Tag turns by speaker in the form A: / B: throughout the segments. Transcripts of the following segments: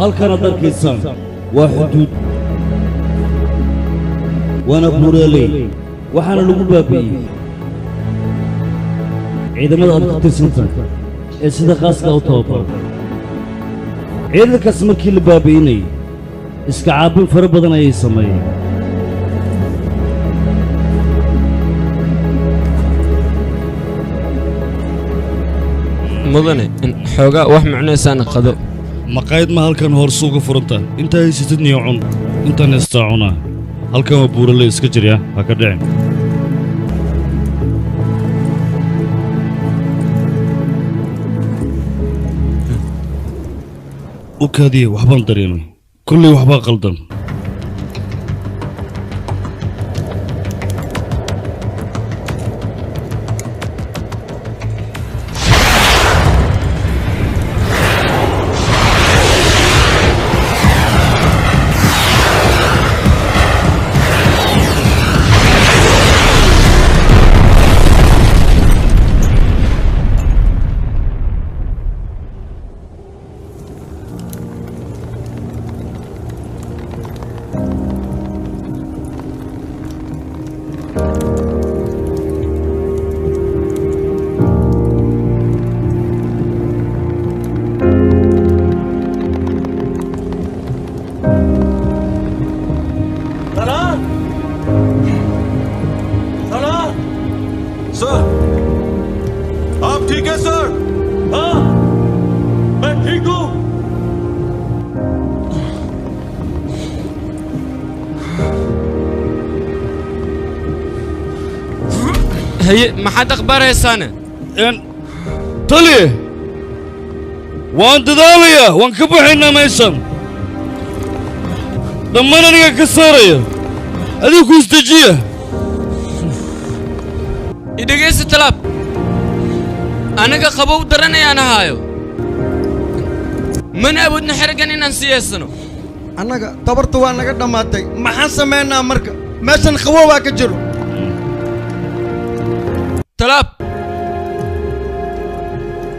A: Halkanaad arkaysaan waa xuduud, waana buuraaley, waxaana lagu baabi'iyey ciidamada aad ka tirsantahay ee sida khaaska u tababaran. Ciidankaas markii la baabi'inayay iska caabin fara badan ayay sameeyeen.
B: Mudane, xoogaa wax macnaysaan qado.
A: Maqaayad ma halkan hor suuga furanta? Intaa haysatid niyo cun, intaan haystaa cunaa. Halkan waa buuraley, iska jirya ha ka dhicin. U kaadiye, waxbaan dareemay, kolley waxbaa qaldan.
C: Sir, आप ठीक है सर? हाँ, मैं ठीक हूं।
B: Haye, maxaad akhbaaraysaane?
A: Tali, waan dadaalayaa, waan ka baxaynaa meeshan, dhammaan aniga ka saaraya, adiga ku isdejiya.
B: Idhegaysa Talaab, anaga qabow daranayaan ahaayo, mana awoodno xeriggan inaan sii haysano.
D: Annaga tabarta waa naga dhammaatay, maxaan samaynaa marka? Meeshan qaboobaa ka jiro.
B: Talaab,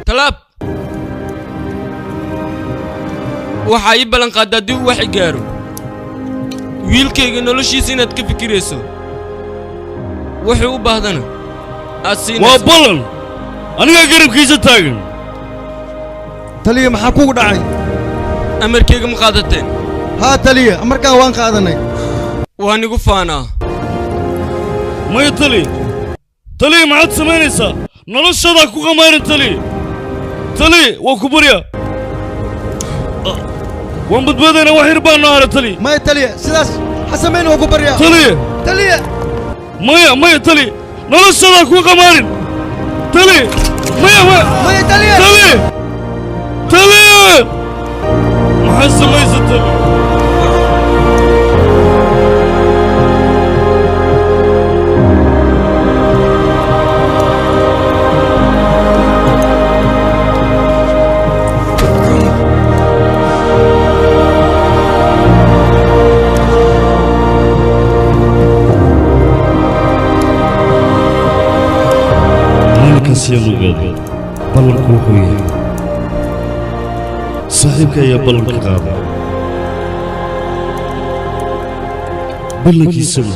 B: Talaab, waxaa ii ballan qaadda haddii uu wax i gaaro wiilkayga noloshiisa inaad ka fikirayso, wuxuu u baahdana aad
A: waa
B: siinayso.
A: Ballan, anigaa garabkiisa taagan.
D: Taliya, maxaa kugu dhacay?
B: Amarkayga ma qaadateen?
D: Haa taliya, amarkaa waan qaadanay.
B: Waan igu faanaa.
A: Maya tali, tali, maxaad samaynaysaa? Noloshaadaa ku qamaarin tali. Tali, waa ku barya, waan badbaadaynaa, wax yar baa noo hara tali.
D: Maya taliya, sidaas ha samayn, waa ku baryaa.
A: Tali.
D: Taliya.
A: Maya, maya tali, noloshaadaa ku qamaarin tali, maya, maya.
D: Maya taliya.
A: Tali, tali, maxaad samaysa tali? Maalinkaas ayaan ogaaday ballanku wuxuu yahay. Saaxiibka ayaa ballanka qaaday, ballankiisana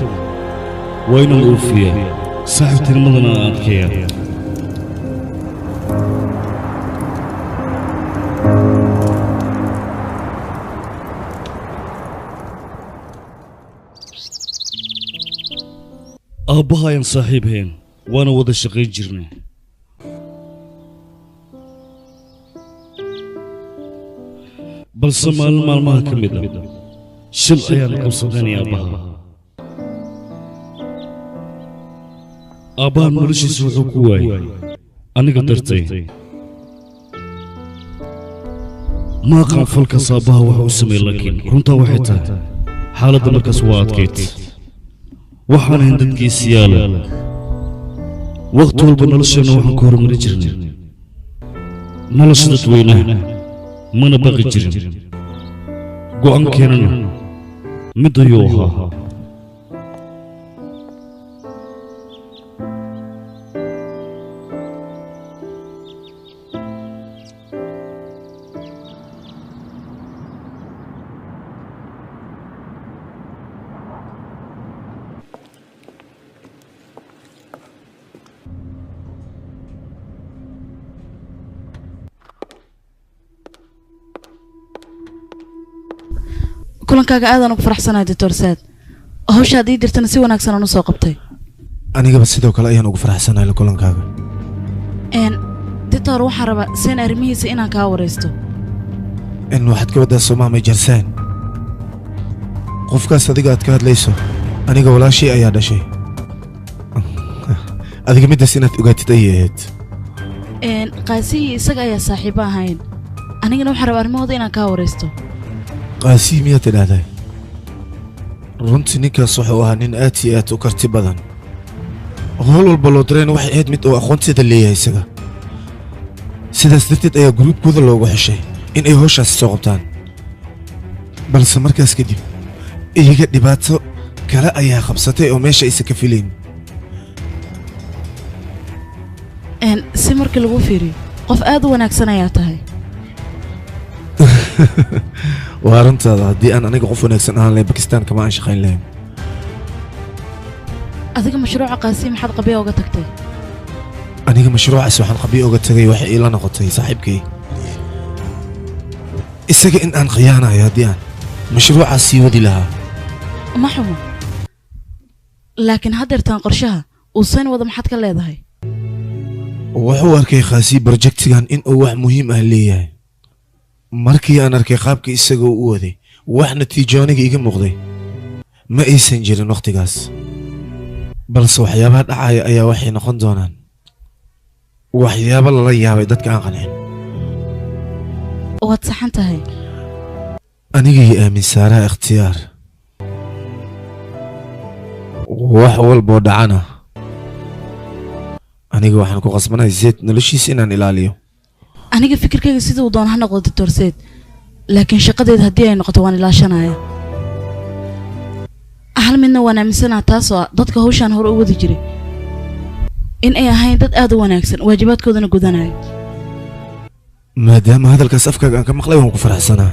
A: waa inaan oofiyaa, saaxiibtinimadana aan adkeeyaa. Aabbaha ayaan saaxiib hayn, waana wada shaqayn jirnay, balse maalin maalmaha ka mid ah shil ayaan qabsadanay aabbaha. Aabbaha noloshiisa wuxuu ku waayey aniga dartay. Ma aqaan falkaas aabbaha waxa u sameeyey, laakiin runtaa waxay tahay xaaladda markaas waa adkayd. Waxaan ahayn dadkiisiyaala, wakhti walba nolosheenna waxaan ku horumarin jirnay nolosha dadweynaha, mana baqi jirin, go'aankeenana mid ayuu ahaa.
E: Kulankaaga aadaan ugu faraxsanahay Dr. Saad. Hawshaad ii dirtana si wanaagsan aan u soo qabtay.
F: Anigaba sidoo kale ayaan ugu faraxsanahay la kulankaaga.
E: Doctor, waxaan rabaa seen arrimihiisa inaan kaa wareysto.
F: In waxaad ka wadaa Soomaa Major Sen. Qofkaas adiga aad ka hadlayso aniga walaashay ayaa dhashay. Adiga midaas inaad ogaatid ayay ahayd.
E: Qaasihii isaga ayaa saaxiibo ahayn. Anigana waxaan rabaa arrimahooda inaan kaa wareysto.
F: Qaasihii miyaad tidhaahday? Runtii ninkaas wuxuu ahaa nin aad iyo aad u karti badan. Howl walba loo dirayna waxay ahayd mid uu aqoonteeda leeyahay isaga. Sidaas darteed ayaa gruubkooda loogu xeshay in ay howshaasi soo qabtaan. Balse markaas kadib iyaga dhibaato kale ayaa qabsatay oo meesha aysan ka filayn.
E: Si markii lagu fiiriyo qof aad u wanaagsan ayaa tahay.
F: Waa runtaada, haddii aan aniga qof wanaagsan ahaan lahayn Bakistaan kama aan shaqayn lahayn.
E: Adiga mashruuca Qaasi maxaad qabiya uga tagtay?
F: Aniga mashruucaas waxaan qabiya uga tagay waxay ila noqotay saaxiibkay. Isaga in aan khiyaanayo haddii aan mashruucaas sii wadi lahaa.
E: Ma xumo. Laakiin haddeertaan qorshaha uusan wada maxaad ka leedahay?
F: Wuxuu arkay Qaasi projectigan in uu wax muhiim ah leeyahay. Markii aan arkay qaabka isagoo u waday wax natiijo aniga iga muuqday ma aysan jirin waqtigaas. Balse waxyaabaha dhacaya ayaa waxay noqon doonaan waxyaabo lala yaabay dadka aan qancin.
E: Waad saxan tahay.
F: Aniga iyo aamin saaraa ikhtiyaar. Wax walboo dhacana aniga waxaan ku qasbanahay Zayd noloshiisa inaan ilaaliyo.
E: Aniga fikirkayga sida uu doono ha noqdo Dr. Said, laakiin shaqadeeda haddii ay noqoto waan ilaashanaya. Hal midna waan aaminsanahay, taasoo ah dadka hawshaan hore u wadi jiray in ay ahayn dad aad u wanaagsan waajibaadkoodana gudanaya.
F: Maadaama hadalkaas afkaaga aan ka maqlay waan ku faraxsanaa.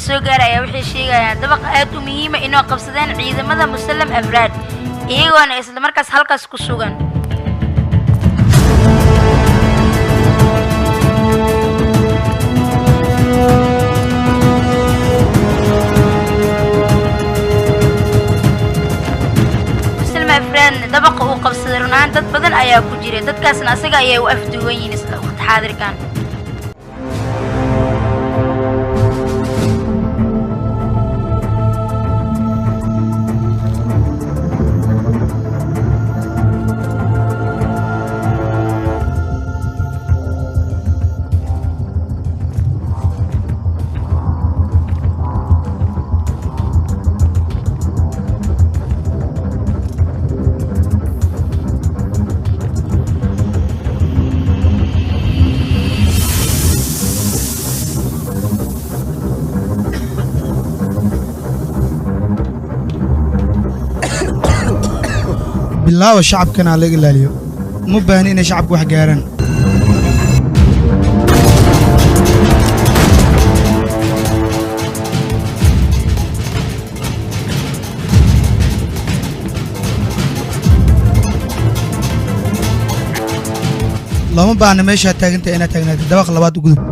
G: Soo gaaraya waxay sheegayaan dabaq aad u muhiim ah inuu qabsadeen ciidamada Muslim Afraad iyagoona isla markaas halkaas ku sugan. Muslim Afraad dabaqa uu qabsaday runaan dad badan ayaa ku jiray, dadkaasna asaga ayay u afduwan yihiin isla waqti xaadirkan.
H: Bilaawa shacabkana ha laga ilaaliyo. Uma baahni inay shacabku wax gaaraan. Looma baahna meeshaa taagantahay inaad taagnaatid. Dabaqa labaad u gudub.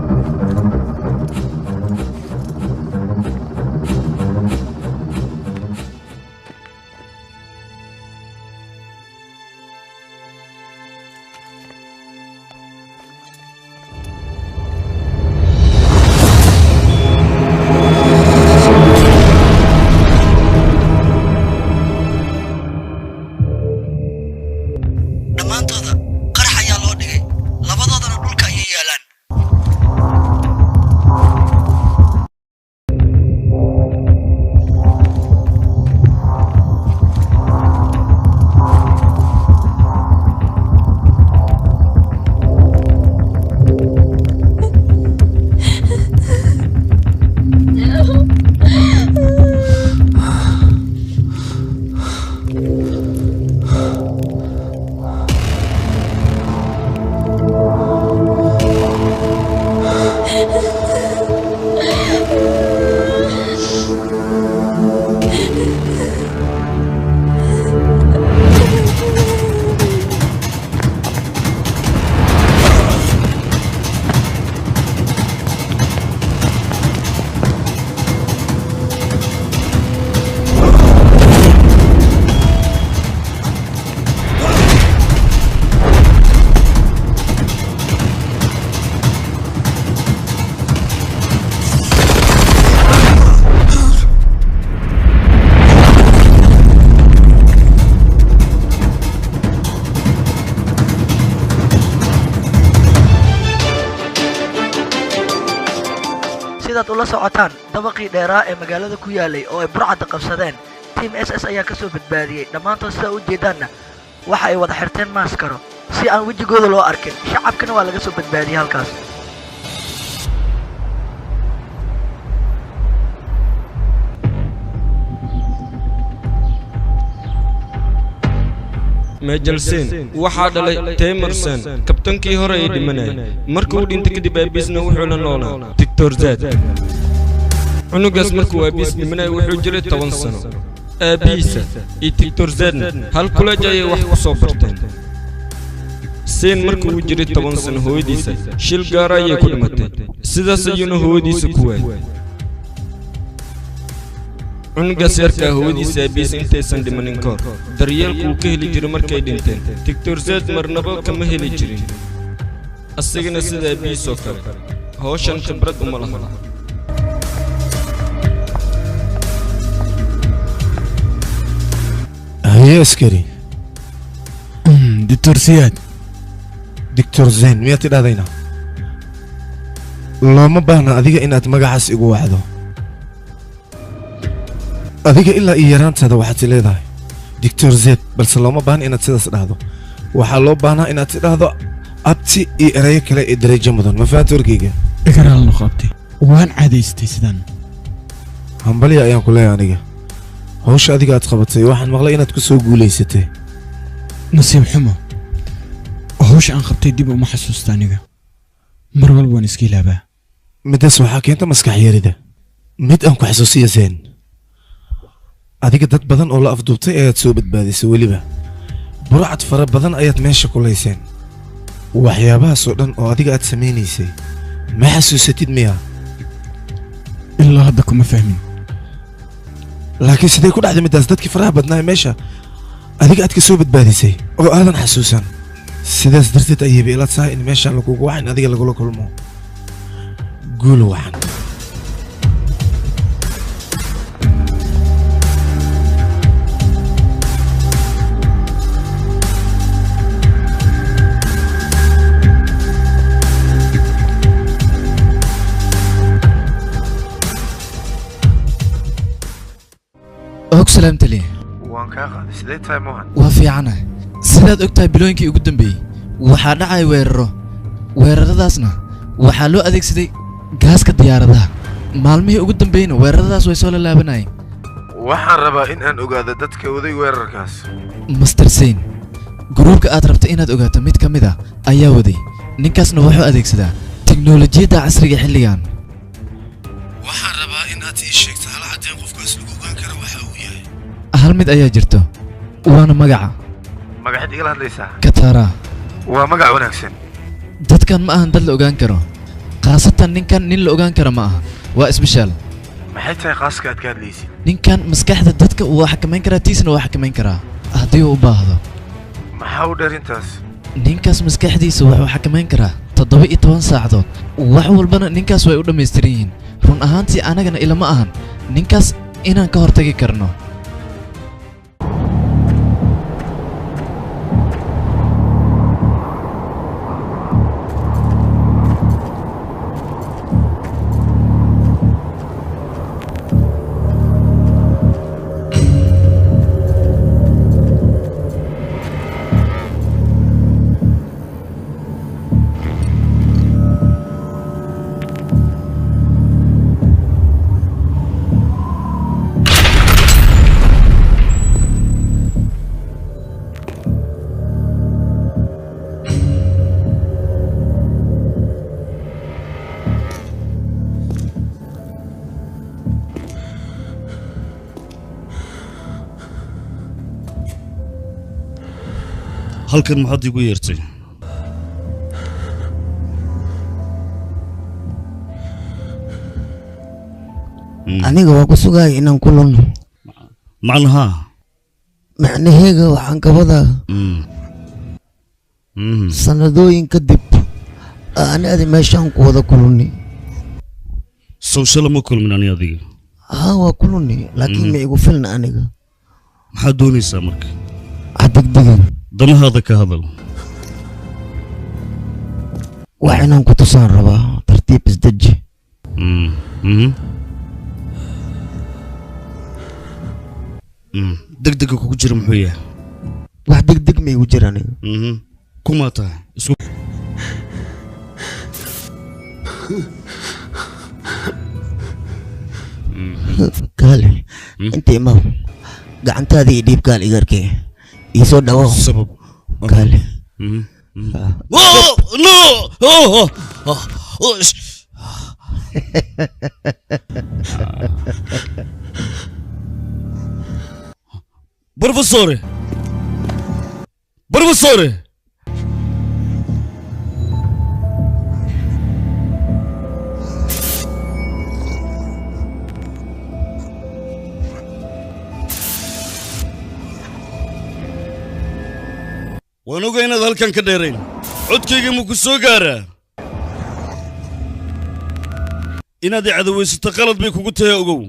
I: Dhammaantooda qarax ayaa loo dhigay, labadoodana dhulka ayay yaalaan.
J: Sidaad ula socotaan, dabaqii dheeraa ee magaalada ku yaalay oo ay burcadda qabsadeen, Team SS ayaa ka soo badbaadiyey dhammaantood. Sidaa u jeedaanna, waxa ay wada xirteen maaskaro si aan wejigooda loo arkin. Shacabkana waa laga soo badbaadiyey halkaas.
B: Meejalseen waxaa dhalay Taymarsen, kabtankii hore ee dhimanayay. Markuu uu dhintay kadib, aabiisna wuxuu la noolaa Dictor Zad. Cunugaas markuu aabiis dhimanayay wuxuu jiray 10 sano. Aabihiisa iyo Dictor Zadna hal kuleej ayay wax ku soo barteen. Seen markuu uu jiray 10 sano, hooyadiisa shil gaara ayay ku dhimatay, sidaas ayuuna hooyadiisa ku waayay. Cunugaas yarkaa hooyadiisa aabihiisa intaysan dhimanin ka hor daryeelku uu ka heli jiray, markay dhinteen Dictor Zed marnaba kama heli jirin. Asagana sida aabihiis oo kale hawshan khibrad uma laha.
F: Haye askari.
K: Doctor Siyaad.
F: Doctor Zayn miyaad tidhahdayna? Looma baahna adiga inaad magacaas igu wacdo. Adiga ilaa iyo yaraantaada waxaad i leedahay Doctor Zed, balse looma baahna inaad sidaas dhahdo. Waxaa loo baahnaa inaad tidhaahdo abti iyo erayo kale ee darajo mudan. Ma fahanta warkayga?
K: Igaraal noqo abti, waan caadaystay sidaan.
F: Hambalya ayaan ku leeyahay aniga hawsha adiga aad qabatay. Waxaan maqlay inaad ku soo guulaysatay.
K: Nasiib xumo, hawsha aan qabtay dib uma xasuusta aniga, mar walba waan iska ilaabaa.
F: Midaas waxaa keenta maskax yarida. Mid aan ku xasuusiya Zayn, adiga dad badan oo la afduubtay ayaad soo badbaadisay, weliba burcad fara badan ayaad meesha ku layseen. Waxyaabahaas oo dhan oo adiga aad samaynaysay ma xasuusatid miya?
K: Ilaa hadda kuma fahmin.
F: Laakiin sidee ku dhacday midaas, dadkii faraha badnaa ee meesha adiga aad ka soo badbaadisay oo aadan xasuusan? Sidaas darteed ayayba ila tahay in meeshaan lagugu wacan adiga lagula kulmo. Guul wacan.
L: Og salaam taliya.
F: Waan kaa qaaday. Sidee tahay, Mohan?
L: Waa fiicanahay. Sidaad og tahay, bilooyinkii ugu dambeeyey waxaa dhacay weeraro. Weeraradaasna waxaa loo adeegsaday gaaska diyaaradaha. Maalmihii ugu dambeeyeyna weeraradaas way soo lalaabanayeen.
F: Waxaan rabaa in aan ogaado dadka waday weerarkaas.
L: Master Sein, gruubka aad rabta inaad ogaato mid ka mid ah ayaa waday. Ninkaasna wuxuu adeegsadaa tiknoolajiyadda casriga xilligan.
F: Waxaan rabaa in aad ii sheegto hal caddeyn qofkaas lagu ogaan karo waxa uu yahay.
L: Hal mid ayaa jirto, waana magaca.
F: Magacaad igala hadlaysaa?
L: Katara.
F: Waa magac wanaagsan.
L: Dadkan ma ahan dad la ogaan karo, khaasatan ninkan nin la ogaan karo ma aha, waa isbeshaal.
F: Maxay tahay khaaska aad ka hadlaysid?
L: Ninkan maskaxda dadka waa xakamayn karaa, tiisna waa xakamayn karaa haddii uu u baahdo.
F: Maxaa u dheer intaas?
L: Ninkaas maskaxdiisa wuxuu xakamayn karaa 17 saacadood. Wax walbana ninkaas way u dhammaystiran yihiin. Run ahaantii anagana ilama ahan ninkaas inaan ka hortagi karno.
A: Halkan maxaad igu yeertay?
I: Aniga waa ku sugaya inaan kulanno.
A: Macnaha?
I: Macnaheega waxaan ka wadaa sanadooyin kadib ani adi meeshaan ku wada kulannay.
A: Sow shala ma kulmin ani adiga?
I: Haa, waa kulannay, laakiin ma igu filna aniga.
A: Maxaad doonaysaa marka?
I: Ha degdegin.
A: Danahaada ka hadal.
I: Wax inaan ku tusaan rabaa, tartiib isdeji.
A: Degdega kugu jira muxuu yahay?
I: Wax degdeg ma igu jira aniga.
A: Kumaa tahay? Isku
I: Kaale, inta imaw. Gacantaada ii dhiib kaal igarkee. Ii soo dhawow.
A: Sabab.
I: Kaale.
A: Oh, no! Oh, oh, oh. Professore! Professore! Waan ogaa inaad halkan ka dheerayn. Codkayga ma ku soo gaaraa? Inaad i cadawaysato qalad bay kugu tahay ogow.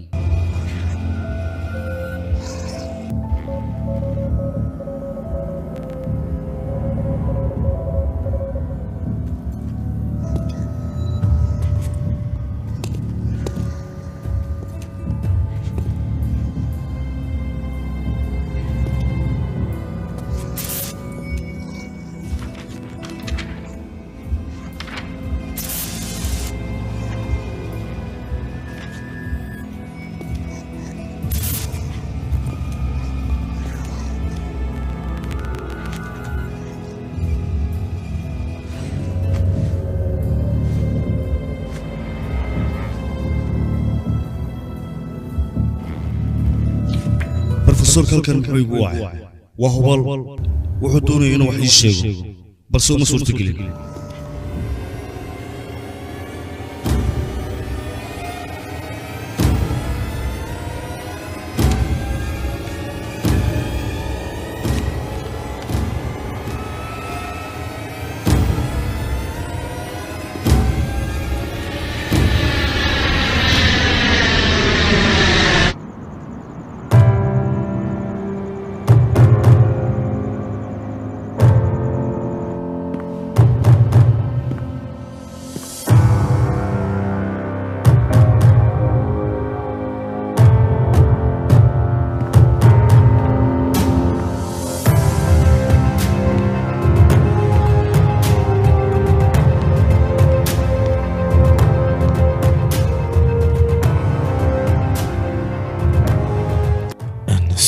A: Professor halkan muxuu igu wacay? Waa hubaal wuxuu doonayay inuu wax ii sheego, balse uma suurtagelin.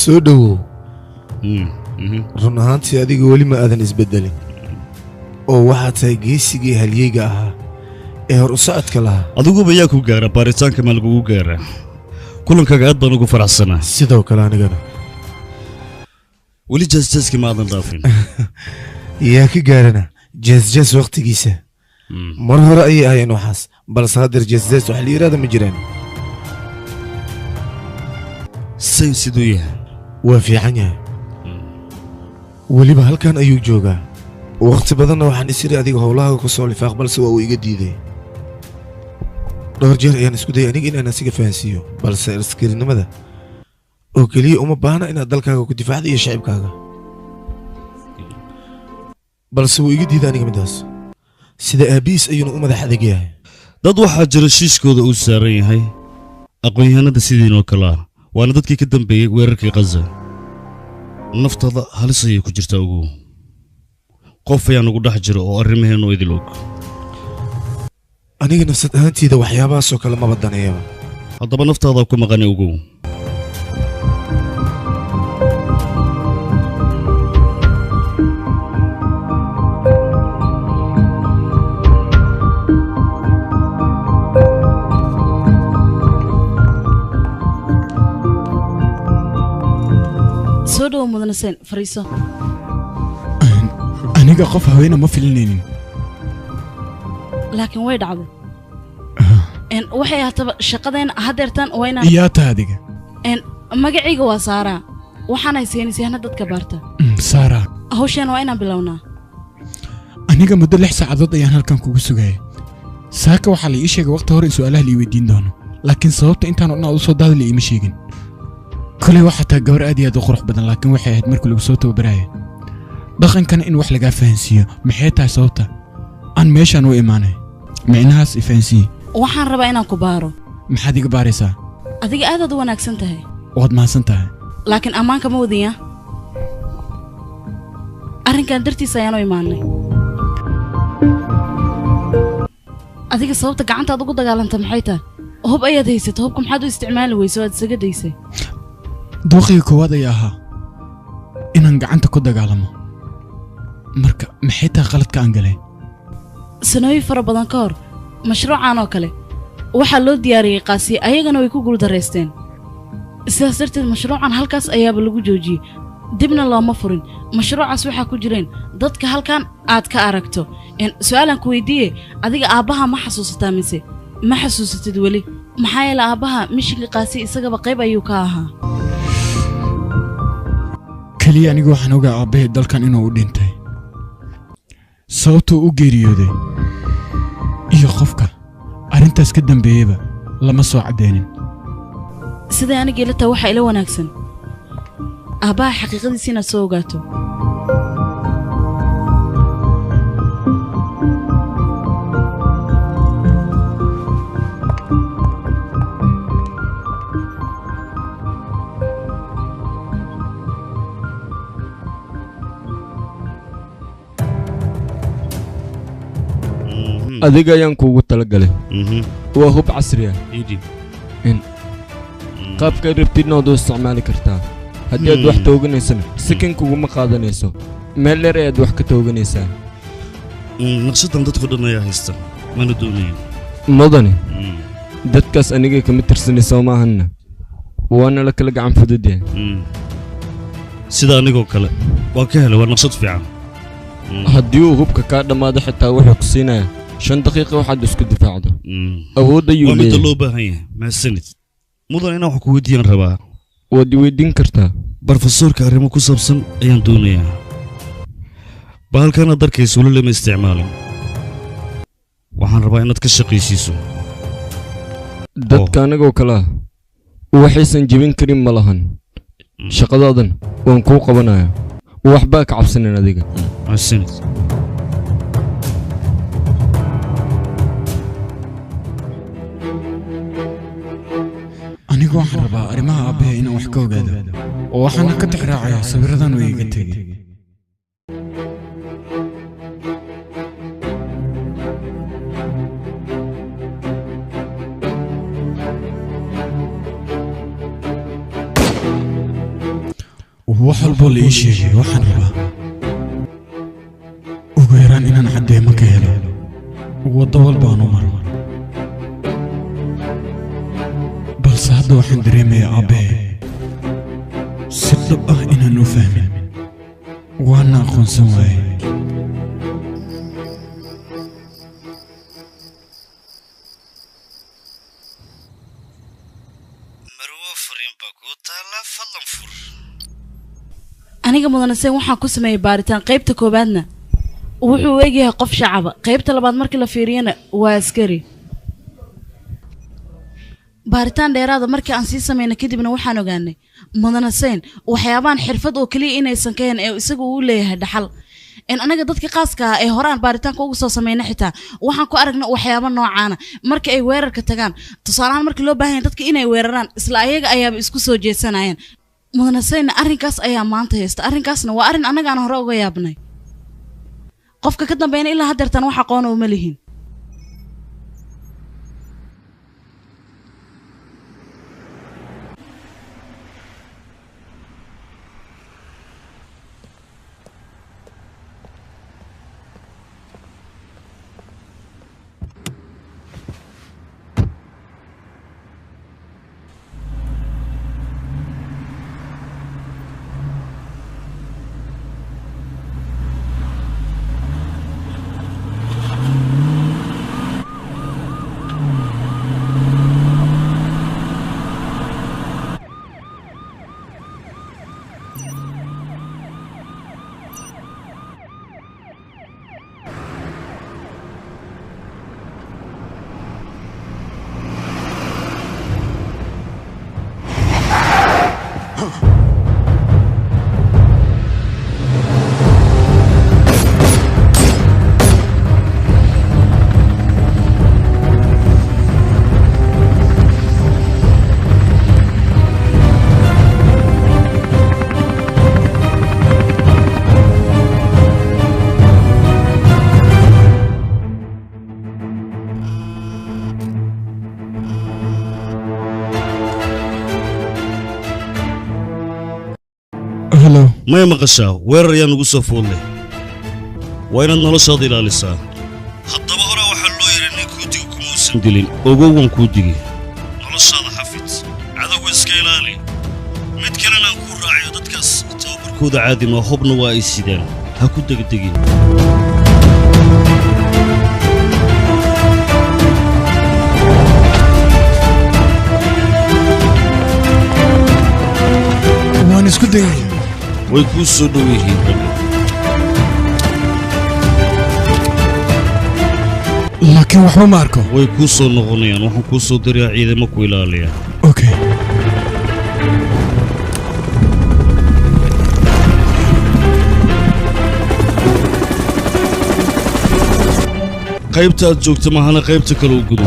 F: Soo dhowow. Run ahaantii adiga weli ma aadan isbedelin oo waxaad tahay geesigii halyeyga ahaa ee hor u socodka lahaa.
A: Adiguba yaa ku gaara baaritaanka ma lagugu gaaraa? Kulankaaga aad baan ugu faraxsanaa.
F: Sidoo kale anigana.
A: Weli jaasjaaskii ma aadan dhaafin.
F: Yaa ka gaarana jaasjaas waqtigiisa. Mar hore ayay ahayeen waxaas, balse haddeer jaasjaas wax la yidhaahdo ma jiraan.
A: Sayn siduu yahay?
F: Waa fiican yahay. Weliba halkan ayuu joogaa. Waqti badanna waxaan is iri adiga howlahaaga ku soo lifaaq, balse waa uu iga diiday. Dhowr jeer ayaan isku dayay aniga inaan asiga fahansiiyo, balse askarinimada oo keliya uma baahna inaad dalkaaga ku difaacdo iyo shacibkaaga. Balse wuu iga diiday aniga midaas. Sida aabihiis ayuuna u madax adag yahay.
A: Dad waxaa jira shiishkooda uu saaran yahay aqoon-yahanada sidiinoo kale ah, waana dadkii ka dambeeyey weerarkii Gaza. Naftada halis ayay ku jirtaa ugu. Qof ayaa nagu dhex jira oo arrimaheennu idil og.
F: Aniga nafsad ahaanteyda waxyaabahaasoo kale maba daneeyaba.
A: Haddaba naftaada ku maqani ugu.
E: Soo dhowo mudane Sen, fariiso.
K: Aniga qof haweena ma filinaynin.
E: Laakiin way dhacday. Waxay ahaataba shaqadeen haddeertan waa inaan.
K: Iyaa tahay adiga?
E: Magacayga waa Saaraa. Waxaan haysiinaysaa dadka baarta.
K: Saaraa.
E: Hawshan waa inaan bilownaa.
K: Aniga muddo 6 saacadood ayaan halkan kugu sugayay. Saaka waxaa la ii sheegay waqti hore in su'aalaha la ii weydiin doono, laakiin sababta intaan oo dhan aad u soo daahday la iima sheegin. Kolay waxaa tahay gabar aad iyo aad u qurux badan, laakiin waxay ahayd markii lagu soo tababarayay. Dhaqankana in wax lagaa fahansiiyo, maxay tahay sababta aan meeshaan u imaanay? Micnahaas i fahansiiye.
E: Waxaan rabaa inaan ku baaro.
K: Maxaad iga baaraysaa?
E: Adiga aad aad u wanaagsan tahay.
K: Waad mahadsan tahay.
E: Laakiin ammaanka ma wadin yaa. Arrinkan dartiis ayaan u imaanay. Adiga sababta gacantaad ugu dagaalanta maxay tahay? Hub ayaad haysatay, hubka maxaad u isticmaali weysay oo aad isaga daysay?
K: Dooqiga koowaad ayaa ahaa inaan gacanta ku dagaalamo. Marka maxay tahay qaladka aan galay?
E: Sanooyin fara badan ka hor mashruucan oo kale waxaa loo diyaariyey qaasi, ayagana way ku guuldareysteen. Sidaas darteed mashruucan halkaas ayaaba lagu joojiyey, dibna looma furin. Mashruucaas waxaa ku jireen dadka halkan aad ka aragto. Su'aalaan ku weydiiye, adiga aabbaha ma xasuusataa mise ma xasuusatid weli? Maxaa yeelay aabbaha mishinka qaasi isagaba qayb ayuu ka ahaa.
K: Kaliya anigu waxaan ogaa aabbahay dalkan inuu u dhintay, sababtuu u geeriyooday iyo qofka arrintaas ka dambeeyeyba lama soo caddeynin.
E: Siday aniga ila tahay waxaa ila wanaagsan aabbaha xaqiiqadiisa inaad soo ogaato.
B: Adiga ayaan kuugu talagalay. Waa hub casri ah. In qaabka rabtidna waad u isticmaali kartaa. Haddii aad wax tooganaysana sakan kuguma qaadanayso, meel dheer ayaad wax ka tooganaysaa.
A: Naqshadan dadku dhan ayaa haysta, mana doonayo.
B: Mudane, dadkaas aniga kama tirsanay soo maahanna, waana la kala gacan fudud yahay.
A: Sida anigoo kale waa ka helay, waa naqshad fiican.
B: Haddii uu hubka kaa dhammaado xitaa wuxuu ku siinayaa 5 daqiiqo waxaad isku difaacdo. Awood ayuu
A: Waa midda
B: leeyahay.
A: loo baahan yahay. Mahadsanid mudan, inaan wax ku weydiiyaan rabaa.
B: Waad i weydiin kartaa.
A: Barofesoorka arrimo ku saabsan ayaan doonayaa. Bahalkan aad arkayso weli lama isticmaalin. Waxaan rabaa inaad ka shaqaysiiso.
B: Dadka anagoo kale ah waxaysan jebin karin ma lahan. Shaqadaadan waan kuu qabanayaa, waxbaa ka cabsanin adiga.
A: Mahadsanid.
K: Anigu waxaan rabaa arrimaha aabbahay inaan wax ka ogaado, oo waxaana ka tixraacayaa sawirradan uu iiga tegey. Wax walboo la ii sheegay waxaan rabaa ugu yaraan inaan caddeemo ka helo waddo walba aan u maro. Balse hadda waxaan dareemayaa aabbahe si dhab ah inaan u fahmin, waana aqoonsan waayey.
E: Aniga mudane Sen waxaan ku sameeyey baaritaan. Qaybta koowaadna wuxuu u egyahay qof shacaba, qaybta labaad markii la fiiriyana waa askari. Baaritaan dheeraada markii aan sii samayna kadibna waxaan ogaanay mudane Sen waxyaabahan xirfad oo keliya inaysan ka hayn ee isagu uu leeyahay dhaxal. In anaga dadka qaaska ah ee hore aan baaritaanka ugu soo sameynay xitaa waxaan ku aragnay waxyaabo noocaana marka ay weerarka tagaan. Tusaale ahaan, markii loo baahan yahay dadka inay weeraraan, isla ayaga ayaaba isku soo jeesanayaan. Mudane Sen arrinkaas ayaa maanta haysta. Arrinkaasna waa arrin annaga aan hore uga yaabnay. Qofka ka dambeeyna ilaa haddeertan wax aqoon uma lihin.
K: Hello.
A: Maya maqashaa? Weerar ayaa nugu soo foodlay, waa inaad noloshaada ilaalisaa. Haddaba hore waxaa loo yidhi nin kuu digo kumuusan dilin. Ogow, waan kuu digi, noloshaada xafid, cadowga iska ilaali. Mid kalena aan kuu raaciyo, dadkaas tababarkooda caadi maa, hubna waa ay sidaan, ha ku degdegin.
K: Waan isku dayaya.
A: Way kuu soo dhow yihiin ragga.
K: Laakiin waxba ma arko.
A: Way kuu soo noqonayaan, waxaan kuu soo dirayaa ciidamo ku ilaaliya.
K: Okay.
A: Qaybta aad joogta mahana, qaybta kale u gudo.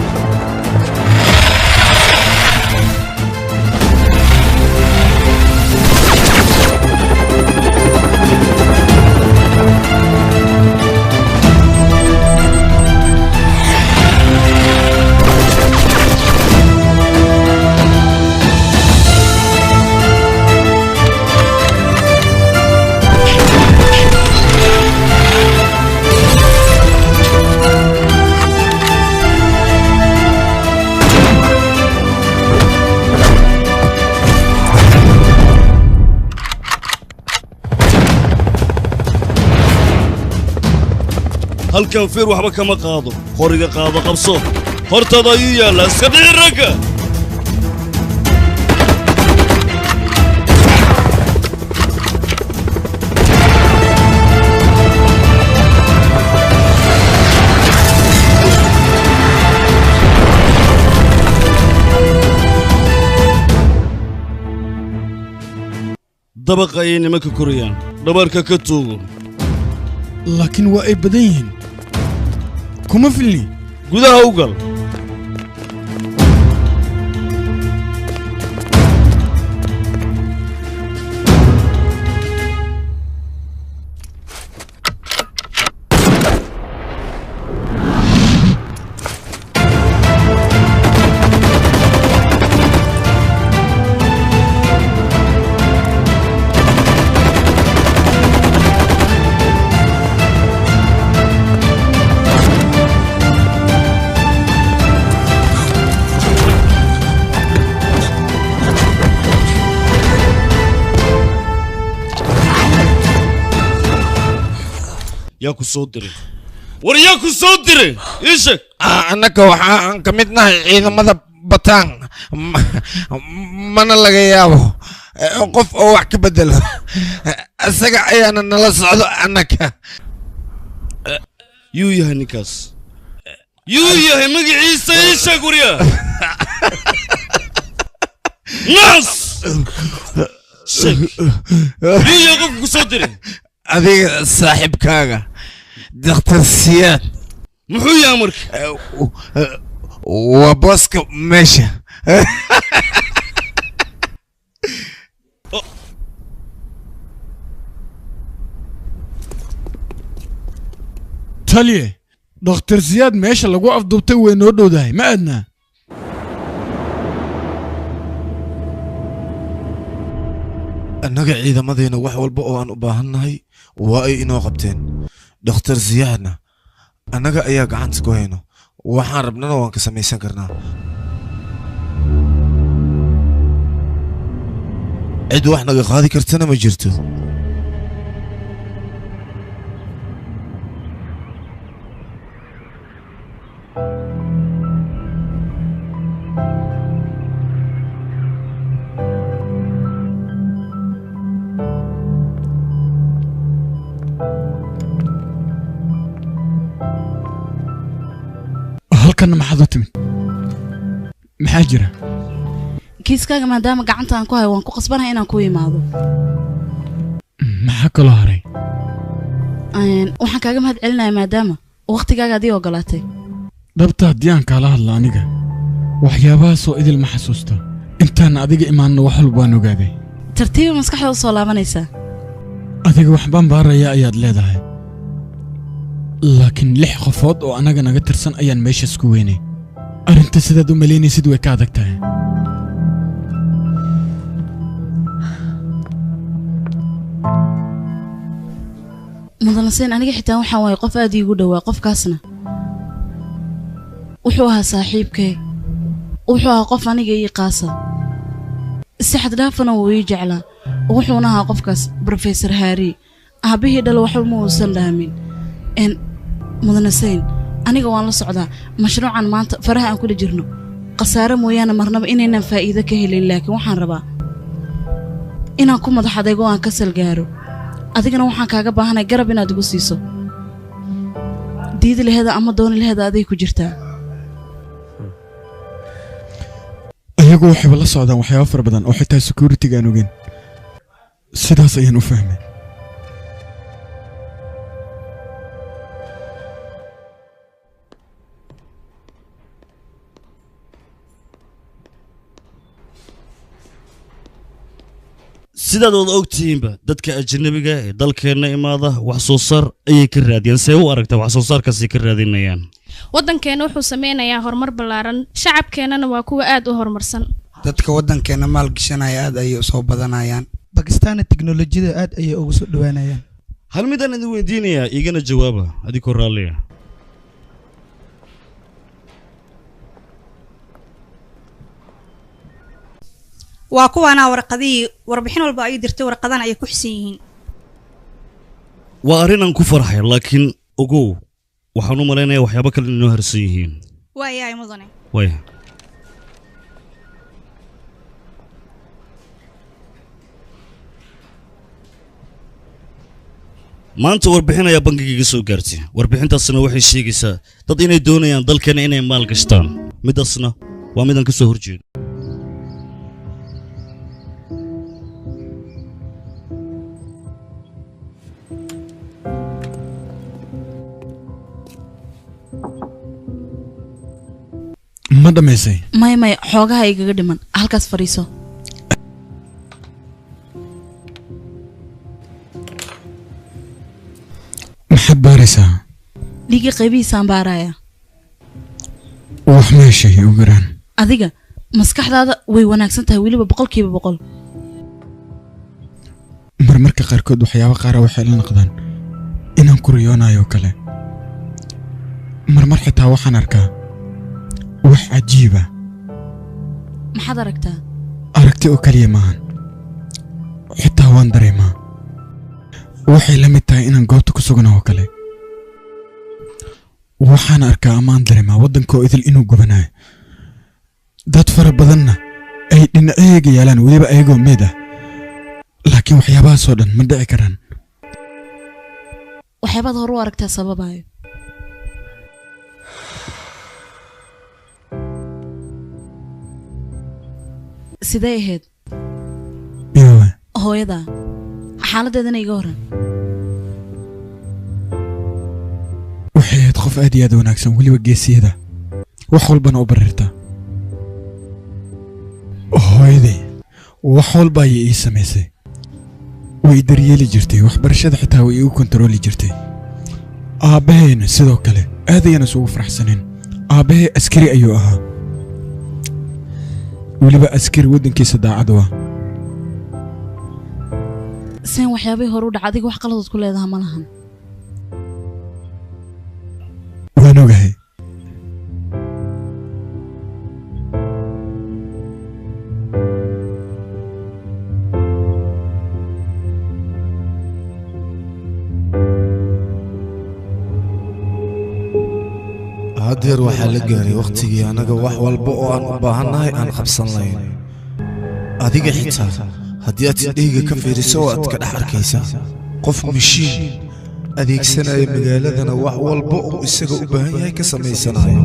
A: Halkan fiir, waxba kama qaado. Qoriga qaado, qabso, hortaada ayuu yaallaa. Iska dhici ragga. Dabaqa ayay nimanka korayaan, dhabarka ka tuugo.
K: Laakiin waa ay badan yihiin, kuma filni.
A: Gudaha u gal. Yaa ku soo diray? War yaa ku soo diray? Ii sheeg.
F: Annaga waxaan ka mid nahay ciidamada Bataan, mana laga yaabo qof oo wax ka bedelo, isaga ayaana nala socdo annaga.
A: Yuu yahay ninkaas? Yuu yahay magaciisa? Ii sheeg waryaa. Naas, sheeg, yuu yahay qofka ku soo diray?
F: Adiga saaxiibkaaga Daktar Siyaad.
A: Muxuu yahay marka?
F: Waa booska meesha.
K: Taliye, Dhakhtar Siyaad meesha lagu afduubtay way noo dhowdahay, ma aadnaa?
F: Annaga ciidamadeena wax walba oo aan u baahannahay waa ay inoo qabteen. Dhakhtar Siyaadna annaga ayaa gacanta ku hayno, waxaan rabnana waan ka samaysan karnaa. Cid wax naga qaadi kartana ma jirto.
K: Halkanna maxaad u timid? Maxaa jira?
E: Kiiskaaga maadaama gacanta aan ku hayo, waan ku qasbanahay inaan ku imaado.
K: Maxaa kaloo haray?
E: Waxaan kaaga mahad celinayaa maadaama waqtigaaga adii ogolaatay.
K: Dhabta haddii aan kaala hadla, aniga waxyaabahaasoo idil ma xasuusta. Intaan adiga imaanno wax walba waan ogaaday.
E: Tartiiba maskaxda u soo laabanaysaa.
K: Adiga waxbaan baaraya ayaad leedahay, laakiin 6 qofood oo annaga naga tirsan ayaan meeshaas ku weynay. Arrinta sidaad u malaynaysid way ka adag tahay.
E: Mudanaseyn, aniga xitaa waxaan waayay qof aad iigu dhowaa. Qofkaasna wuxuu ahaa saaxiibkay, wuxuu ahaa qof aniga ii qaasa, si xad dhaafana wuu ii jeclaa. Wuxuuna ahaa qofkaas Brofesor Haari. Aabbihii dhal waxba ma uusan dhaamin. N Mudanaseyn, aniga waan la socdaa mashruucan maanta faraha aan kula jirno khasaare mooyaane marnaba inaynan faa'iido ka helin, laakiin waxaan rabaa inaan ku madax adaygo aan ka salgaaro. Adigana waxaan kaaga baahanay garab inaad igu siiso. Diidi laheeda ama dooni laheeda aday ku jirtaa.
K: Ayagu waxayba la socdaan waxyaabo fara badan oo xitaa security-ga aan ogeyn. Sidaas ayaan u fahmay.
A: Sidaad wada ogtihiinba, dadka ajnabiga ee dalkeenna imaada wax soo saar ayay ka raadiyaan. See u aragtaa wax soo saarkaasay ka raadinayaan?
M: Waddankeena wuxuu sameynayaa horumar ballaaran, shacabkeennana waa kuwa aad u horumarsan.
H: Dadka waddankeena maalgashanaya aad ayay u soo badanayaan. Bakistaanna tiknolojiyada aad ayay ugu soo dhowaanayaan.
A: Hal midaan idin weydiinayaa, iigana jawaaba adigoo raalliya.
N: Waa kuwaanaa warqadihii warbixin walba ay dirtay, warqadan ayay ku xisan yihiin.
A: Waa arrin aan ku farxay, laakiin ogow, waxaan u malaynayaa waxyaabo kale inoo harsan yihiin.
N: Waayahay mudane.
A: Waaya. Maanta warbixin ayaa bangiga soo gaartay. Warbixintaasna waxay sheegaysaa dad inay doonayaan dalkeena inay maal gashtaan. Midaasna waa midaan ka soo horjeedo.
K: Ma dhammaysay?
E: Maya maya, xoogaha igaga dhiman. Halkaas fadhiiso.
K: Maxaad baaraysaa?
E: Dhiigga qaybihiisaan baaraya.
K: Wax ma heshay ugu yaraan?
E: Adiga maskaxdaada way wanaagsan tahay, weliba 100%.
K: Marmarka qaarkood waxyaabo qaara waxay la noqdaan inaan ku riyoonayo kale. Marmar xitaa waxaan arkaa wax cajiiba.
E: Maxaad aragtaa?
K: Aragti oo kaliya maahan, xitaa waan dareemaa. Waxay la mid tahay inaan goobta ku suganaho kale. Waxaan arkaa amaan dareemaa waddankoo idil inuu gubanayo, dad fara badanna ay dhinacyaga yaalaan, weliba ayagoo meed ah. Laakiin waxyaabahaasoo dhan ma dhici karaan.
E: Waxyaabaad hore u aragtaa sababayo. Sidee ahayd?
K: Iyowa.
E: Hooyada xaaladdeedana iga waran.
K: Waxay ahayd qof aad iyo aad u wanaagsan, weliba geesiyada, wax walbana u barirta. Hooyaday wax walba ayay ii samaysay, way i daryeeli jirtay, waxbarashada xitaa way iigu kontarooli jirtay. Aabbahayna sidoo kale aad ayaan isugu faraxsanin. Aabbahay askari ayuu ahaa, weliba askari waddankiisa daacad u ah.
E: Seen waxyaabihii hore u dhaca adiga wax qaladood ku leedaha ma lahan.
K: Waan ogahay.
F: Haddeer waxaa la gaaray wakhtigii annaga wax walba oo aan u baahannahay aan qabsan lahayn. Adiga xitaa haddii aad indhahayga ka fiiriso oo aad ka dhex arkaysaa qof mishiin adeegsanaya magaaladana wax walba uu isaga u baahan yahay ka samaysanayo.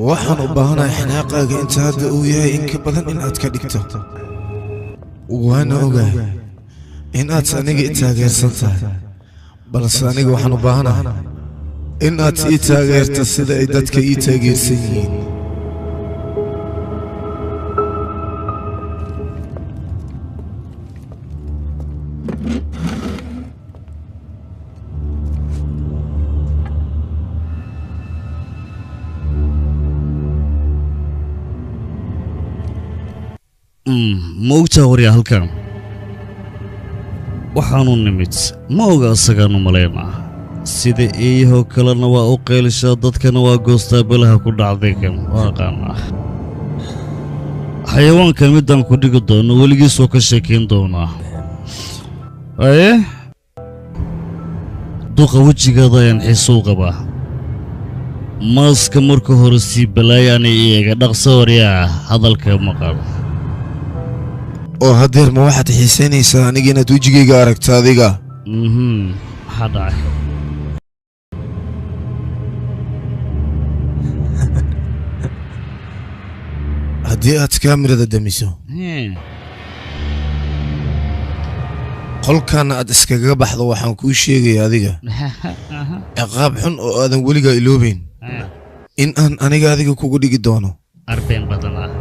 F: Waxaan u baahanahay xanaaqaaga inta hadda uu yahay in ka badan in aad ka dhigto. Waana ogahay in aad aniga i taageersan tahay, balse aniga waxaan u baahanahay in aad ii taageerto sida ay dadka ii taageersan yihiin.
A: Ma ogtaa waryaa halkan waxaanu nimid ma oga asagaanu malaynaa sida eeyahoo kalena waa u qaylishaa, dadkana waa goostaa. Belaha ku dhacday kan waa aqaanaa xayawaankan midaan ku dhigi doono weligiisoo ka sheekayn doonaa. Aye duqa wejigaada ayaan xiiso u qabaa. Maaska marka hore sii balaayaana iyaga dhaqso waryaa hadalka maqal.
F: Oo haddeer ma waxaad xiisaynaysaa aniga inaad wejigayga aragto adiga?
A: Maxaa dhacay?
F: Haddii aad kaamirada damiso, qolkaana aad iskaga baxdo, waxaan kuu sheegaya adiga ciqaab xun oo aadan weligaa iloobayn in aan aniga adiga kugu dhigi doono.
A: Arbeen badan ah.